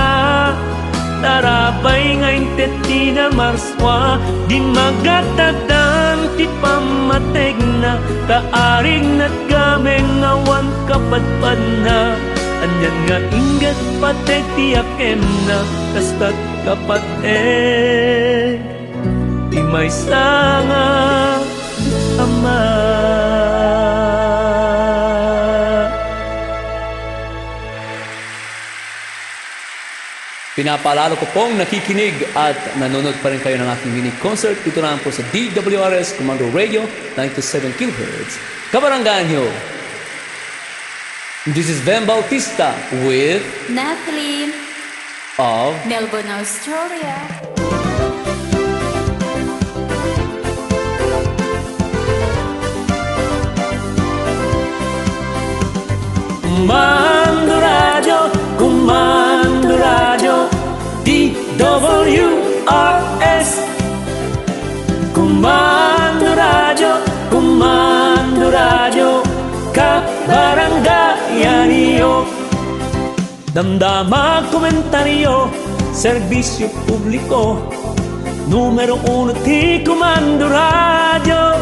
tarabay ngayon teti na marswa di magatadan ti pamateg na kaaring naggameng awan kapadpad na anyan nga ingat pateg ti akem na kastat kapateg di may sanga ama. Pinapaalala ko pong nakikinig at nanonood pa rin kayo ng aking mini concert dito naman po sa DWRS Comando Radio 97 kHz Kabaranggan nyo. This is Ben Bautista with Natalie of Melbourne, Australia. Comando Radio, Comando Radio, DWRS. Comando Radio, Comando Radio, Kabaranggayan niyo. Damdama komentaryo, serbisyo publiko, numero 1 ti Comando Radio.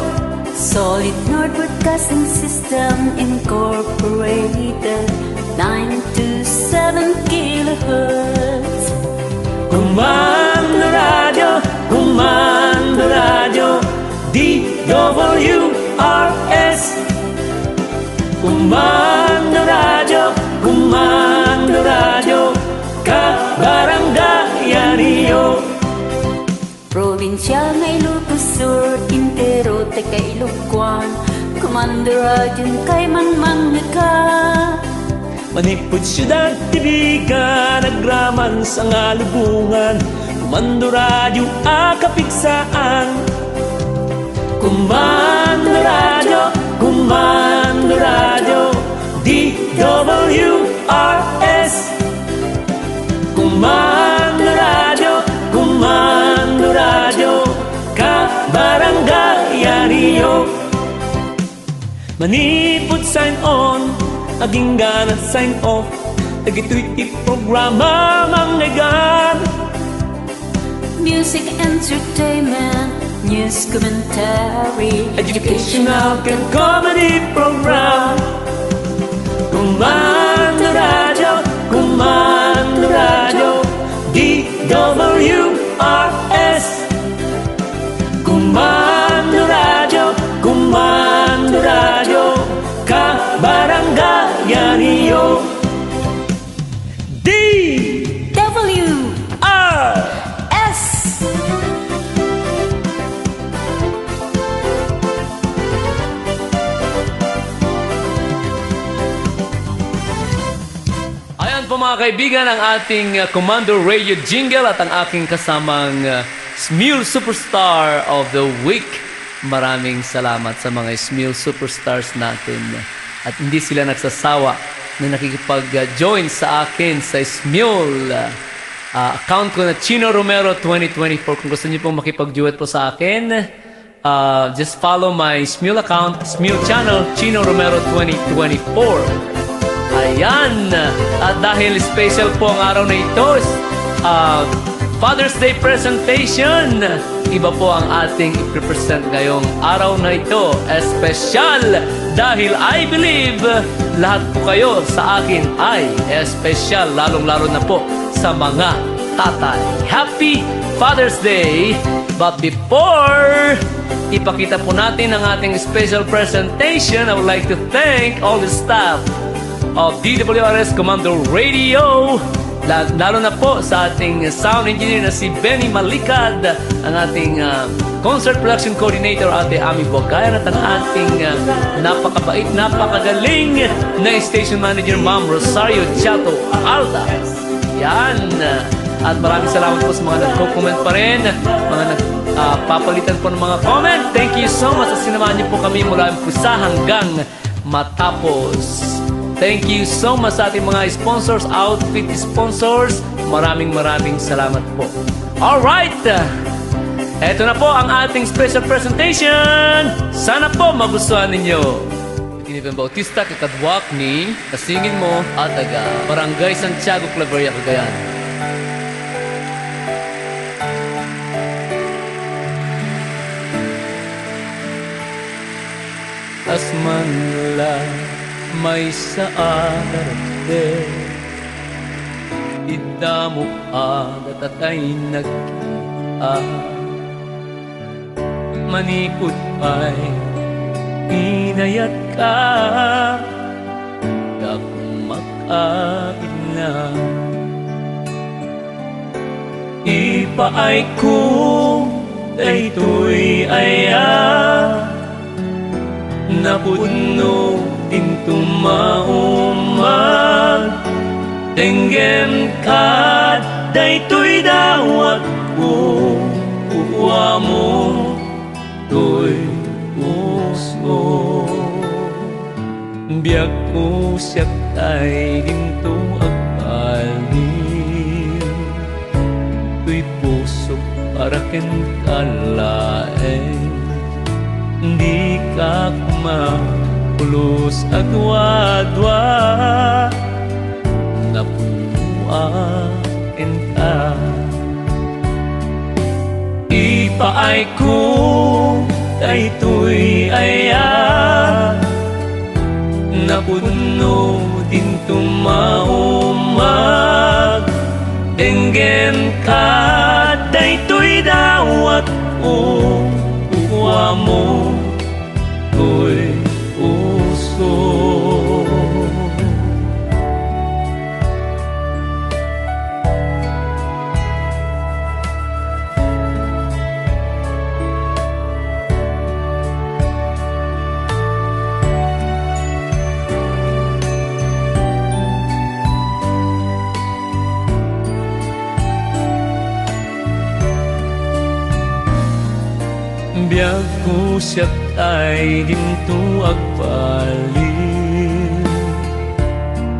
Solid North Broadcasting System Incorporated 927 kilohertz. Comando Radio, Comando Radio, DWRS. Comando Radio, Comando Radio, Kabaranggayan niyo. Provincial ng Ilocos Sur, Intero, Teka Ilocos, Comando Radio kay Manmang ka. Manipod siyudad, tibigan, nagraman sa ngalubungan. Comando Radio, akapiksaan. Comando Radio, Comando Radio, DWRS. Comando Radio, Comando Radio, Kabaranggayan niyo. Manipod sign on, aging ganat sign off. Dagito'y ti programa manggagan. Music, entertainment, news, commentary, Educational and comedy program. Comando Radio, Comando Radio, DWRS. Comando Radio, Comando Radio, Kabaranggayan niyo. WRS. Ayan po mga kaibigan ang ating Comando Radio jingle at ang aking kasamang Smule Superstar of the Week. Maraming salamat sa mga Smule Superstars natin. At hindi sila nagsasawa na nakikipag-join sa akin sa Smule account ko na Chino Romero 2024. Kung gusto niyo pong makipag-duet po sa akin, just follow my Smule account, Smule channel, Chino Romero 2024. Ayan! At dahil special po ang araw na ito, Father's Day presentation. Iba po ang ating i-present ngayong araw na ito. Espesyal dahil I believe lahat po kayo sa akin ay espesyal, lalong-lalo na po sa mga tatay. Happy Father's Day! But before ipakita po natin ang ating special presentation, I would like to thank all the staff of DWRS Comando Radio Lalo na po sa ating sound engineer na si Benny Malikad, ang ating concert production coordinator, Ate Ami Buagayan, at ang ating napakabait, napakagaling na station manager, Ma'am Rosario Chato Alda. Yan. At maraming salamat po sa mga nagko-comment pa rin, mga nagpapalitan po ng mga comment. Thank you so much at sinamahan niyo po kami mula umpisa hanggang matapos. Thank you so much sa ating mga sponsors, outfit sponsors. Maraming salamat po. Alright! Eto na po ang ating special presentation. Sana po magustuhan ninyo. Tiniban Bautista, kakadwak ni Kasingin Mo at taga Barangay Santiago, Claveria, Cagayan. As manla may sa arate, idamo agat at ay nagkita, manikot ay inayat ka, dak makain na. Ipaay ko daytoy aya, napuno din tumaumag, tenggem ka daytoy dawat ko, kuha mo to'y puso. Biyak ko siya tay dinto agbalin, to'y puso para ken kalaeng, di ka kumapulos agwa-dwa, napunuain ka. Ipaay ko daytoy aya, napuno din tumaumag, denggem ka daytoy dawat ko, kuha mo to'y puso. Biyak ko siya ay dinto agbalin,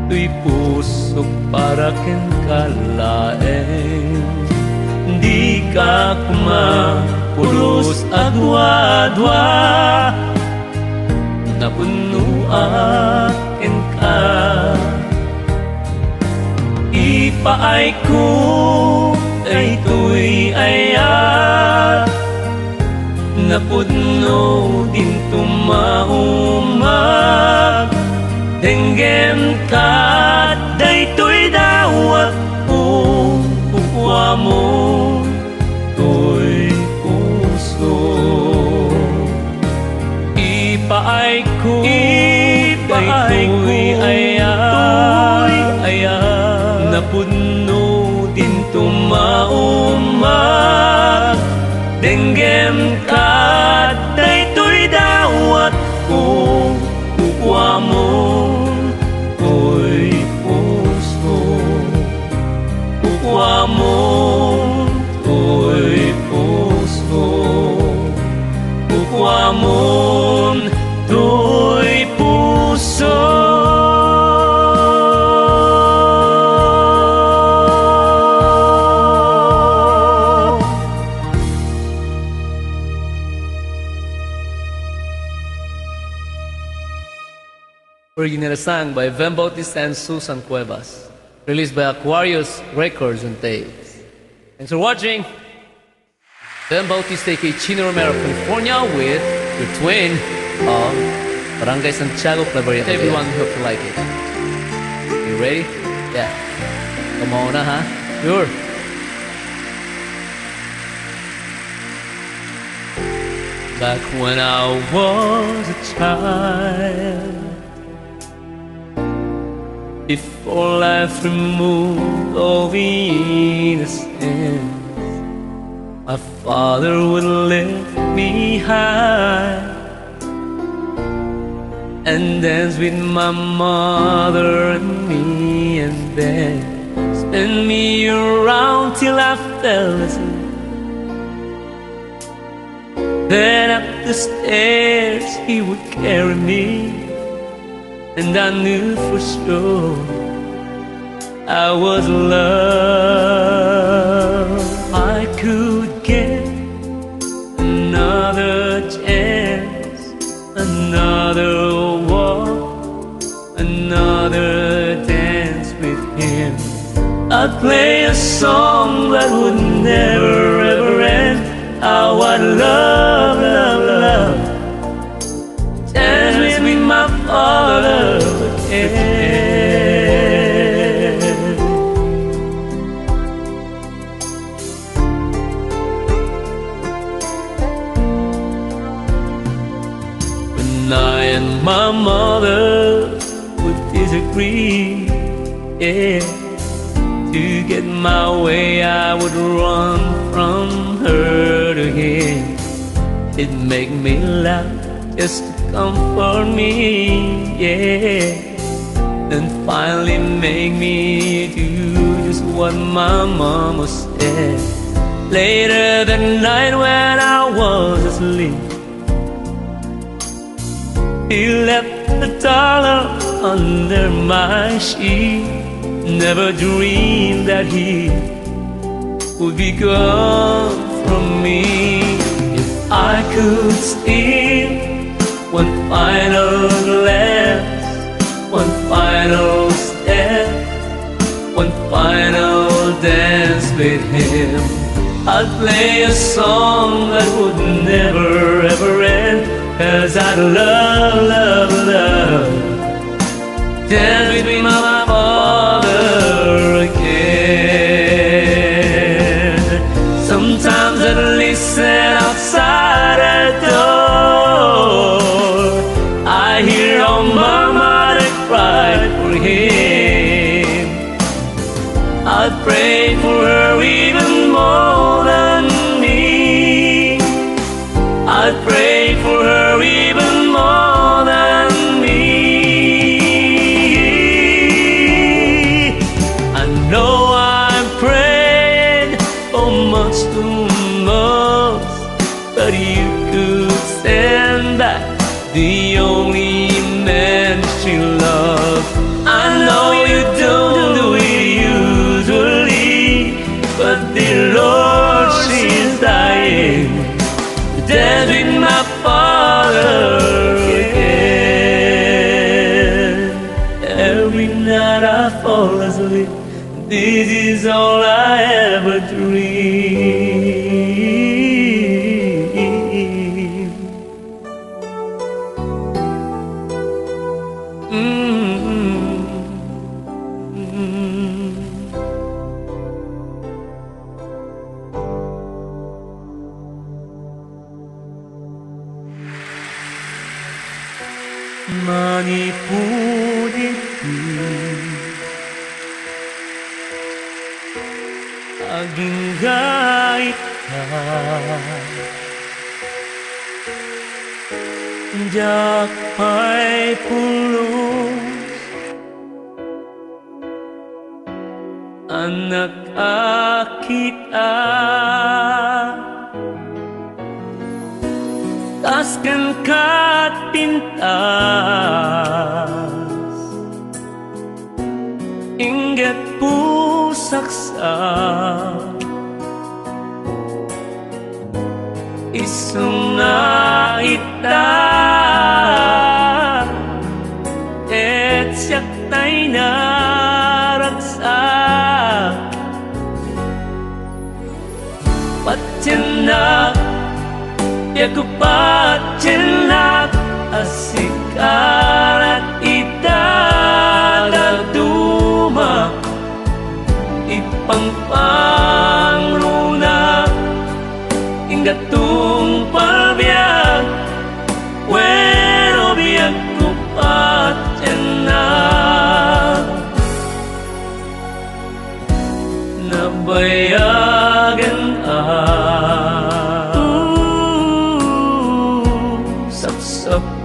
to'y pusok para ken kalaeng, di ka kumapulos agwa-dwa, napunuakin ka. Ipaay ko daytoy aya, napuno din tumaumag, denggem ka daytoy dawat ko, kuha mo to'y puso. Ipaay ko daytoy aya, napuno din tumaumag, denggem ka daytoy dawat ko, kuha mo to'y puso, kuha mo to'y puso, kuha mo to'y puso. Originally sung by Ven Bautista and Susan Cuevas. Released by Aquarius Records and Tapes. Thanks for watching. Ven Bautista aka Chino Romero, California with your twin of Barangay Santiago, Claveria. Everyone, hope you like it. You ready? Yeah. Come on na, ha? Sure. Back when I was a child, before life removed all the innocence. My father would lift me high and dance with my mother and me, and then spin me around till I fell asleep. Then up the stairs he would carry me, and I knew for sure I was loved. I could get another chance, another walk, another dance with him. I'd play a song that would never ever end. How I love, love, love dance with my father again. When I and my mother would disagree, yeah, to get my way I would run from her to him. It'd make me laugh just to comfort me, yeah, and finally make me do just what my mama said. Later that night when I was asleep, he left $1 under my sheet. Never dreamed that he would be gone from me. If I could steal one final glance, one final step, one final dance with him, I'd play a song that would never ever end. 'Cause I'd love, love, love dance with my father again. Sometimes I'd listen outside her door. I hear our mama that cried for him. I'd pray for her even more than me. I'd pray for her even more than me. I know I'm praying for much too much, but you could stand back the only man she loves. I know you don't do it usually, but dear Lord, she's dying to dance with my father again. Every night I fall asleep, this is all I ever dream. Manipuliti aging gaita, jakpay pulos, anak akita, tasken kat pintas, ingat pusaksa, isunga ita, et siyak tay naragsak, patyanak, yakupatyanak, asikarat ita dagduma, ipangpangruna, ingatung palbiag, bueno biag kupatyanak.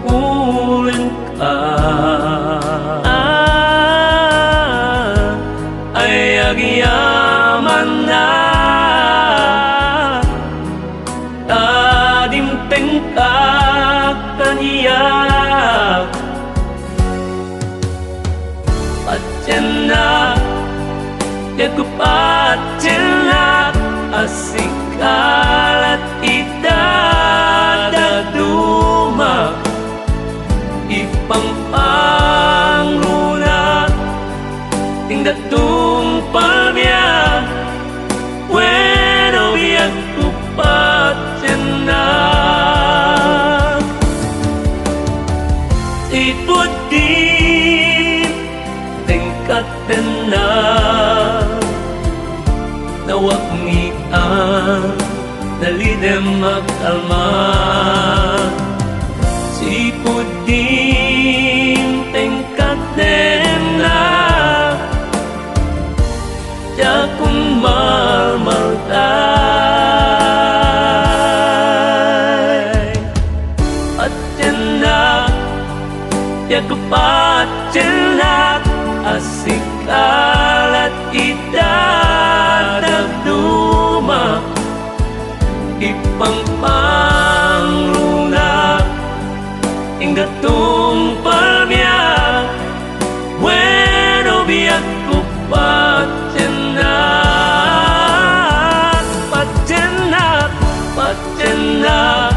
ulan ka ay agyaman na adimteng ka kaniyak patyanak yakupatyanak asikalat idadaduma ipangpangruna tingdatung palmya bueno yakupatyanak iputin tingkatenak nawak ngian nalidem makalma si putin tengkatem na jakun marmaltay patyanak yakupatyanak asikalat idadagduma ipangpangruna inggatung palmya bueno yakupatyanak patyanak patyanak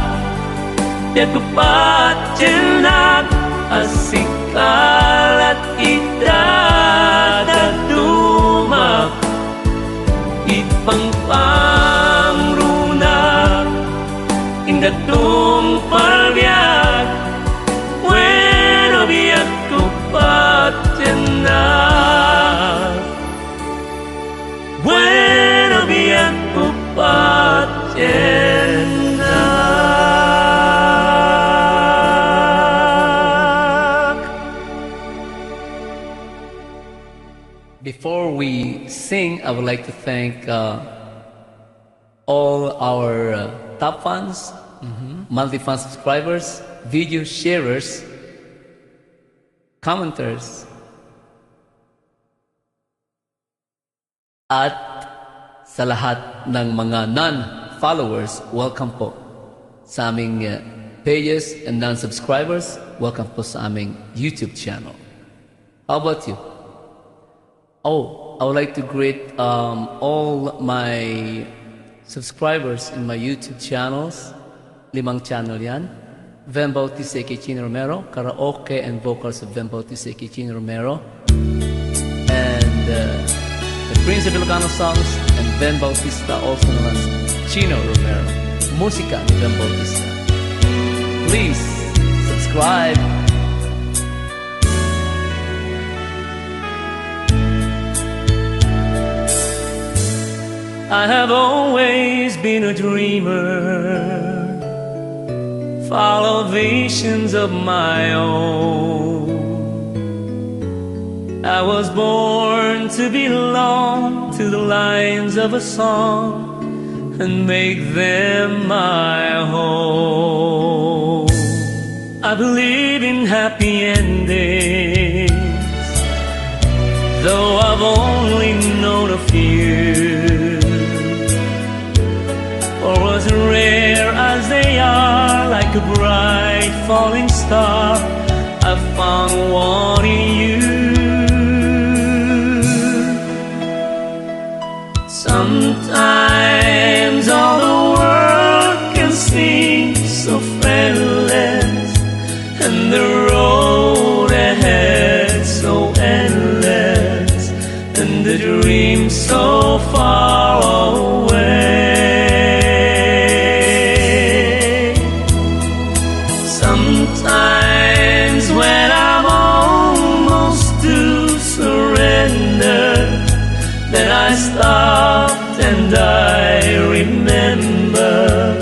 yakupatyanak asikalat idadaduma ipangpangruna ingdatung palbiak bueno yakupatyanak bueno yakupatyanak. Before we sing, I would like to thank all our top fans, monthly fan subscribers, video sharers, commenters, at sa lahat ng mga non-followers, welcome po sa aming pages, and non-subscribers, welcome po sa aming YouTube channel. How about you? Oh, I would like to greet all my subscribers in my YouTube channels. 5 channel yan. Ven Bautista Kichin Romero, karaoke and vocals of Ven Bautista Kichin Romero, and the Prince of Ilocano songs, and Ven Bautista, also known as Chino Romero, música ni Ven Bautista. Please subscribe. I have always been a dreamer, follow visions of my own. I was born to belong to the lines of a song and make them my home. I believe in happy endings, though I've only known a few. For as rare as they are, like a bright falling star, I found one in you. Sometimes all the world can seem so friendless, and the road ahead so endless, and the dream so far away. Sometimes when I'm almost to surrender, then I stopped and I remember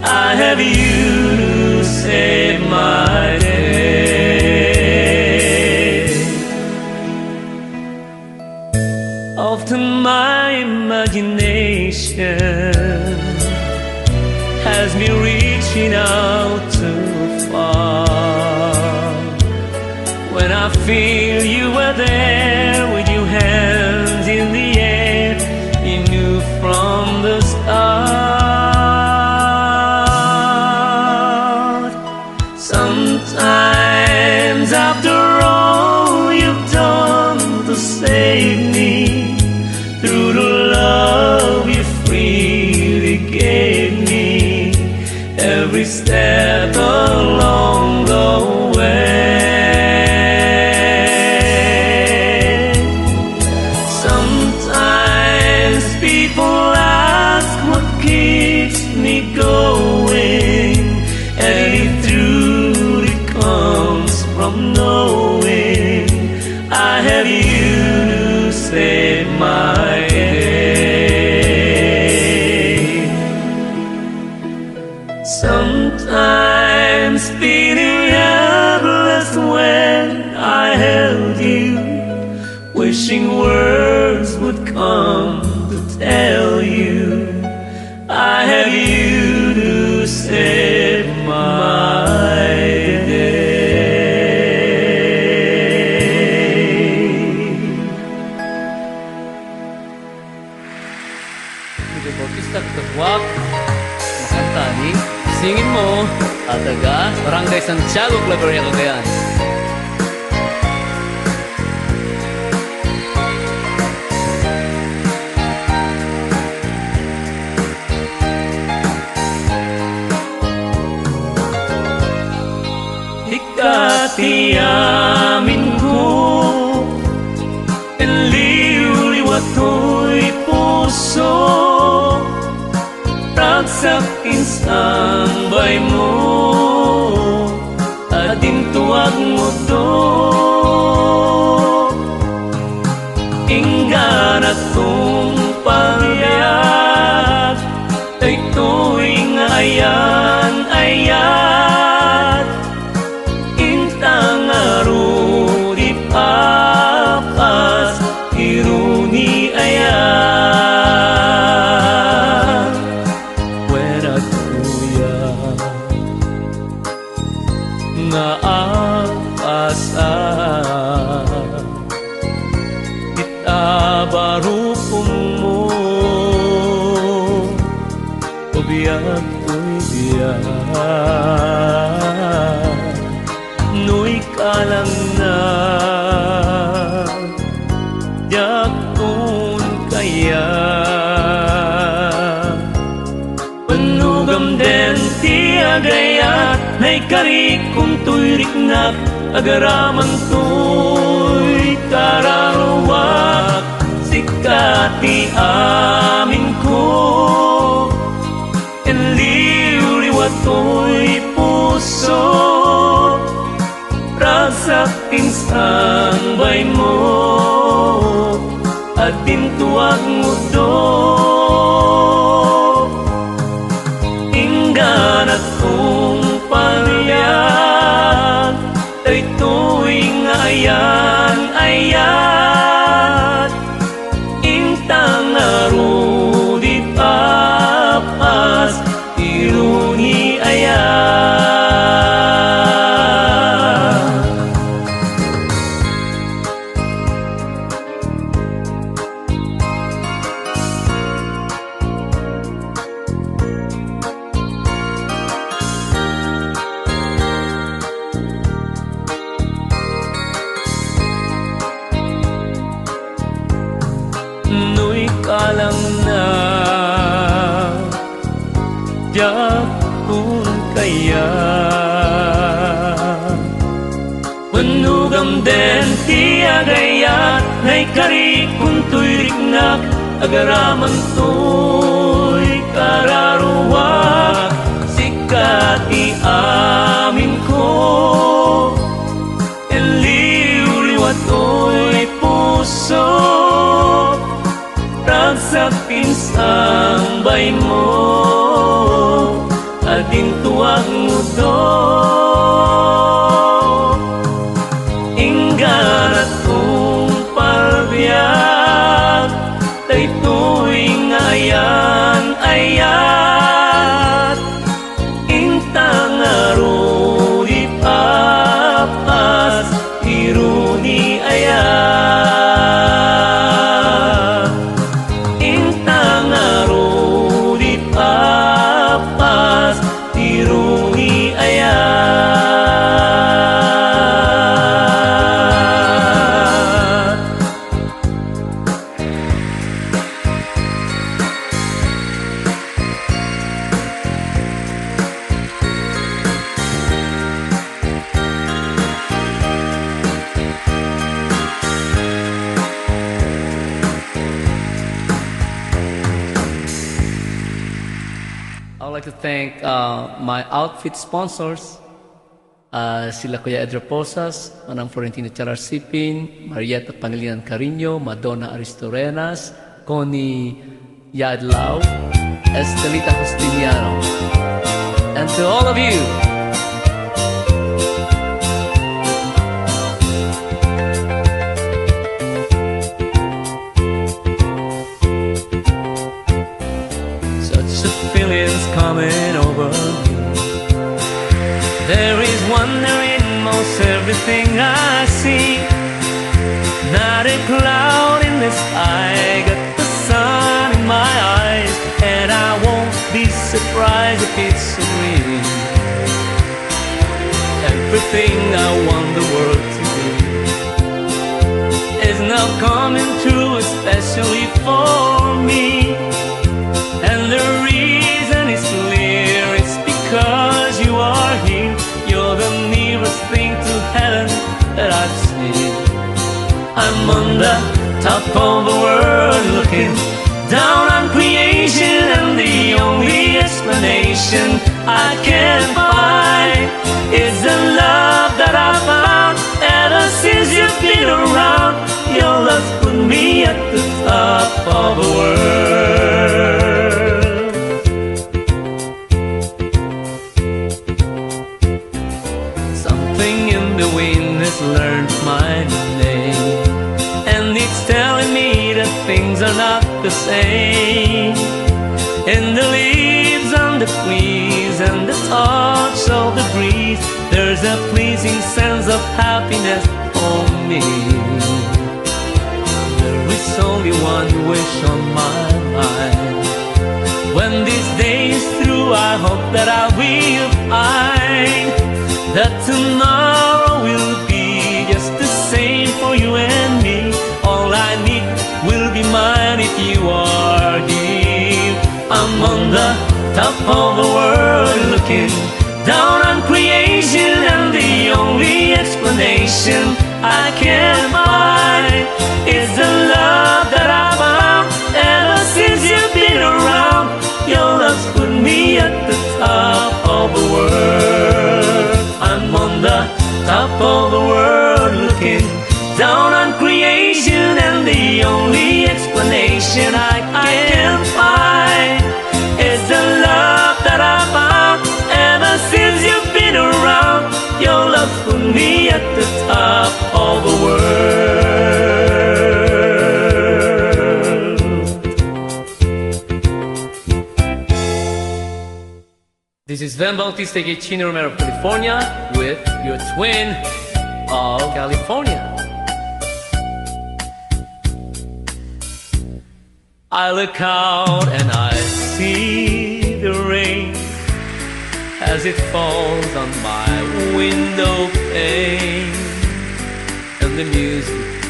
I have you to save my day. Often my imagination has me reaching out too far, I feel you were there with your hands in the air. You knew from the start. Sometimes after all you've done to save me, through the love you freely gave me, every step along the way. Sometimes people ask what keeps me going, and it truly comes from knowing I have you to save my day. Sometimes feeling helpless when I held you, wishing words would come to tell you I have you to save my day. Video Bautista Katwak, makanta ni Singin Mo, Ataga, Barangay Santiago, Claveria, Cagayan. Ikatiyamin ko, enliw-liwat ko'y puso, ragsak insambay mo, at intuwag mo to. Inggan at kong pagyak, ay tuwing ayan-ayat, intang arudi papas, iruni ayan. When at kuya nga asa, itabarupong mo, ubiyag ko'y biyag, nu'y kalang na yakun kaya. Panugam den ti agayat, na'y karikong to'y riknak, agaraman to'y karawak, sikati amin ko, enliw-liwat ko'y puso, ragsak insambay mo, at tintuwag mo to. Inggan at kong pagyak, ay tuwing ayan-ayat, intang arudi papas, iruni ayan. Nu'y kalang na yakun kaya. Panugam den ti agayat, na'y karikong to'y riknak, agaraman to'y kararuwak, sikati amin ko, enliw-liwat ko'y puso, ragsak insambay mo, at tintuwag mo to. Inggan at kong palbiyak, tay tuwing ayan-ayat, intang arudi papas, iru thank my outfit sponsors. Sila Kuya Edra Posas, Manang Florentino Chalarsipin, Marietta Pangilinan Carino, Madonna Aristorenas, Connie Yadlao, Estelita Justiniano. And to all of you, such a feeling's coming over me. There is wonder in most everything I see. Not a cloud in the sky, got the sun in my eyes, and I won't be surprised if it's real. Everything I want the world to be is now coming true, especially for me. And the reason is clear, it's because you are here. You're the nearest thing to heaven that I've seen. I'm on the top of the world looking down on creation, and the only explanation I can find is the love that I found ever since you've been around. Your love put me at the top of the world. Something in the wind has learned my name, and it's telling me that things are not the same. In the leaves on the trees and the touch of the breeze, there's a pleasing sense of happiness for me. There is only one wish on my mind. When this day is through, I hope that I will find that tomorrow will be just the same for you and me. All I need will be mine if you are here. I'm on the top of the world looking down on creation, and the only explanation I can find is the love that I found ever since you've been around. Your love's put me at the top of the world. I'm on the top of the world looking down on creation, and the only explanation I can find is the love that I found ever since you've been around. Your love put me at the top of the world. This is Van Bautista Chino Romero of California with your twin of California. I look out and I see the rain as it falls on my window pane, and the music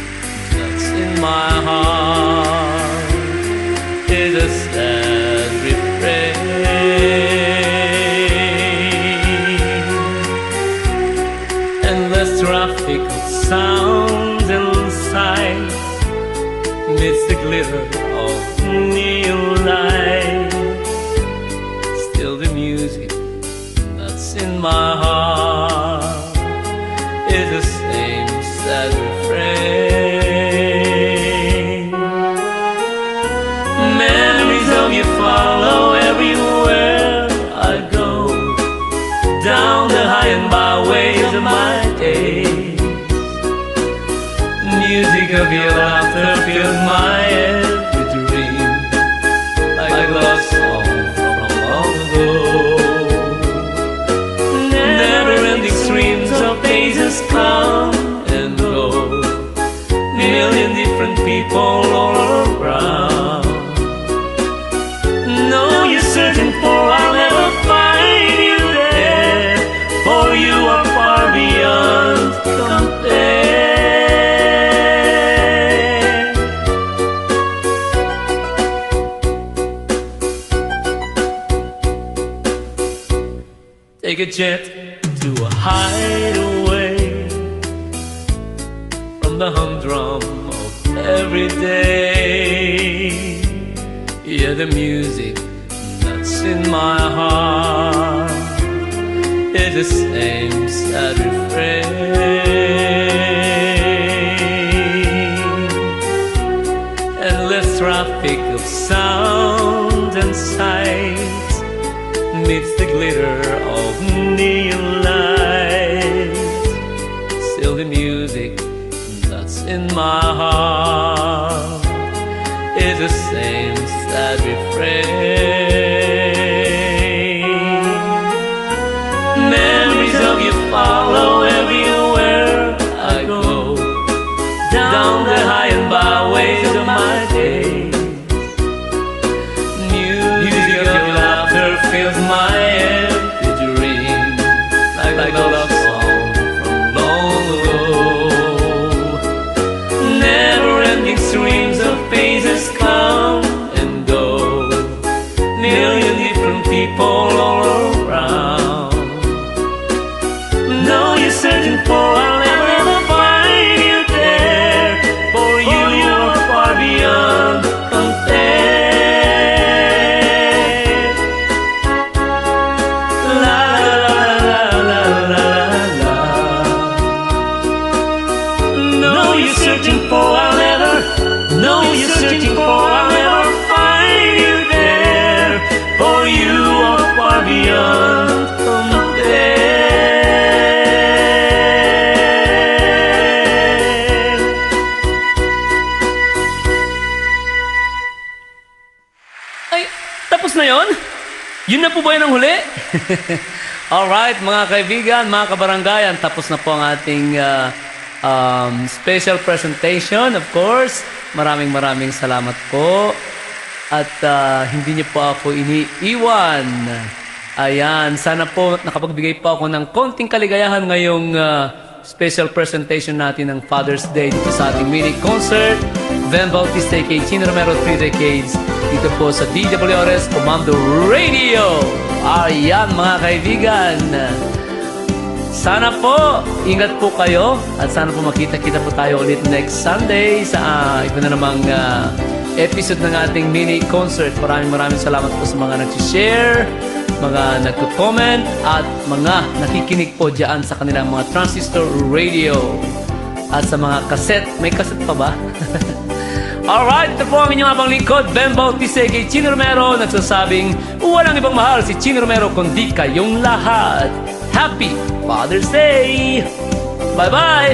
that's in my heart is a sad refrain. Endless traffic of sounds and sights amidst the glitter of neon light. Still the music that's in my heart is the same sad refrain. Memories of you follow everywhere I go, down the high and byways of my days. Music of your laughter fills my every dream, like a love song from long ago. Never-ending streams of faces come and go, million different people all around. No, you're searching for, I'll never find you there, for you are far beyond compare. Take a jet to a hideaway from the humdrum of every day. Hear the music that's that's in my heart is the same sad refrain. Endless traffic of sound and sight meets the glitter of neon lights. Still the music that's in my heart is the same sad refrain. Memories of you follow everywhere I go, down the high and byways of my days. Music of your laughter fills my empty dream, like a love song from long ago. Never-ending streams of faces come and go, million different people all around. No, you're searching for, I'll never ever find you there. For you are far beyond compare. La la la la la la la. No, you're searching for, I'll never. No, you're searching for, I'll never find you there. For you are far beyond compare. Ay, tapos na yon? Yun na po ba yun ang huli? Alright, mga kaibigan, mga kabaranggayan, tapos na po ang ating special presentation, of course. Maraming salamat po. At hindi niyo po ako iniiwan. Ayan, sana po nakapagbigay po ako ng konting kaligayahan ngayong special presentation natin ng Father's Day dito sa ating mini concert. Van Bautista aka Chino Romero 3 Decades dito po sa DWRS Commando Radio. Ayan, mga kaibigan. Sana po, ingat po kayo at sana po makita-kita po tayo ulit next Sunday sa iba na namang episode ng ating mini concert. Maraming salamat po sa mga nag-share, mga nagko-comment at mga nakikinig po dyan sa kanilang mga transistor radio at sa mga cassette. May cassette pa ba? Alright, ito po ang inyong abang lingkod, Ben Bautista kay Chino Romero, nagsasabing walang ibang mahal si Chino Romero kundi kayong lahat. Happy Father's Day! Bye-bye!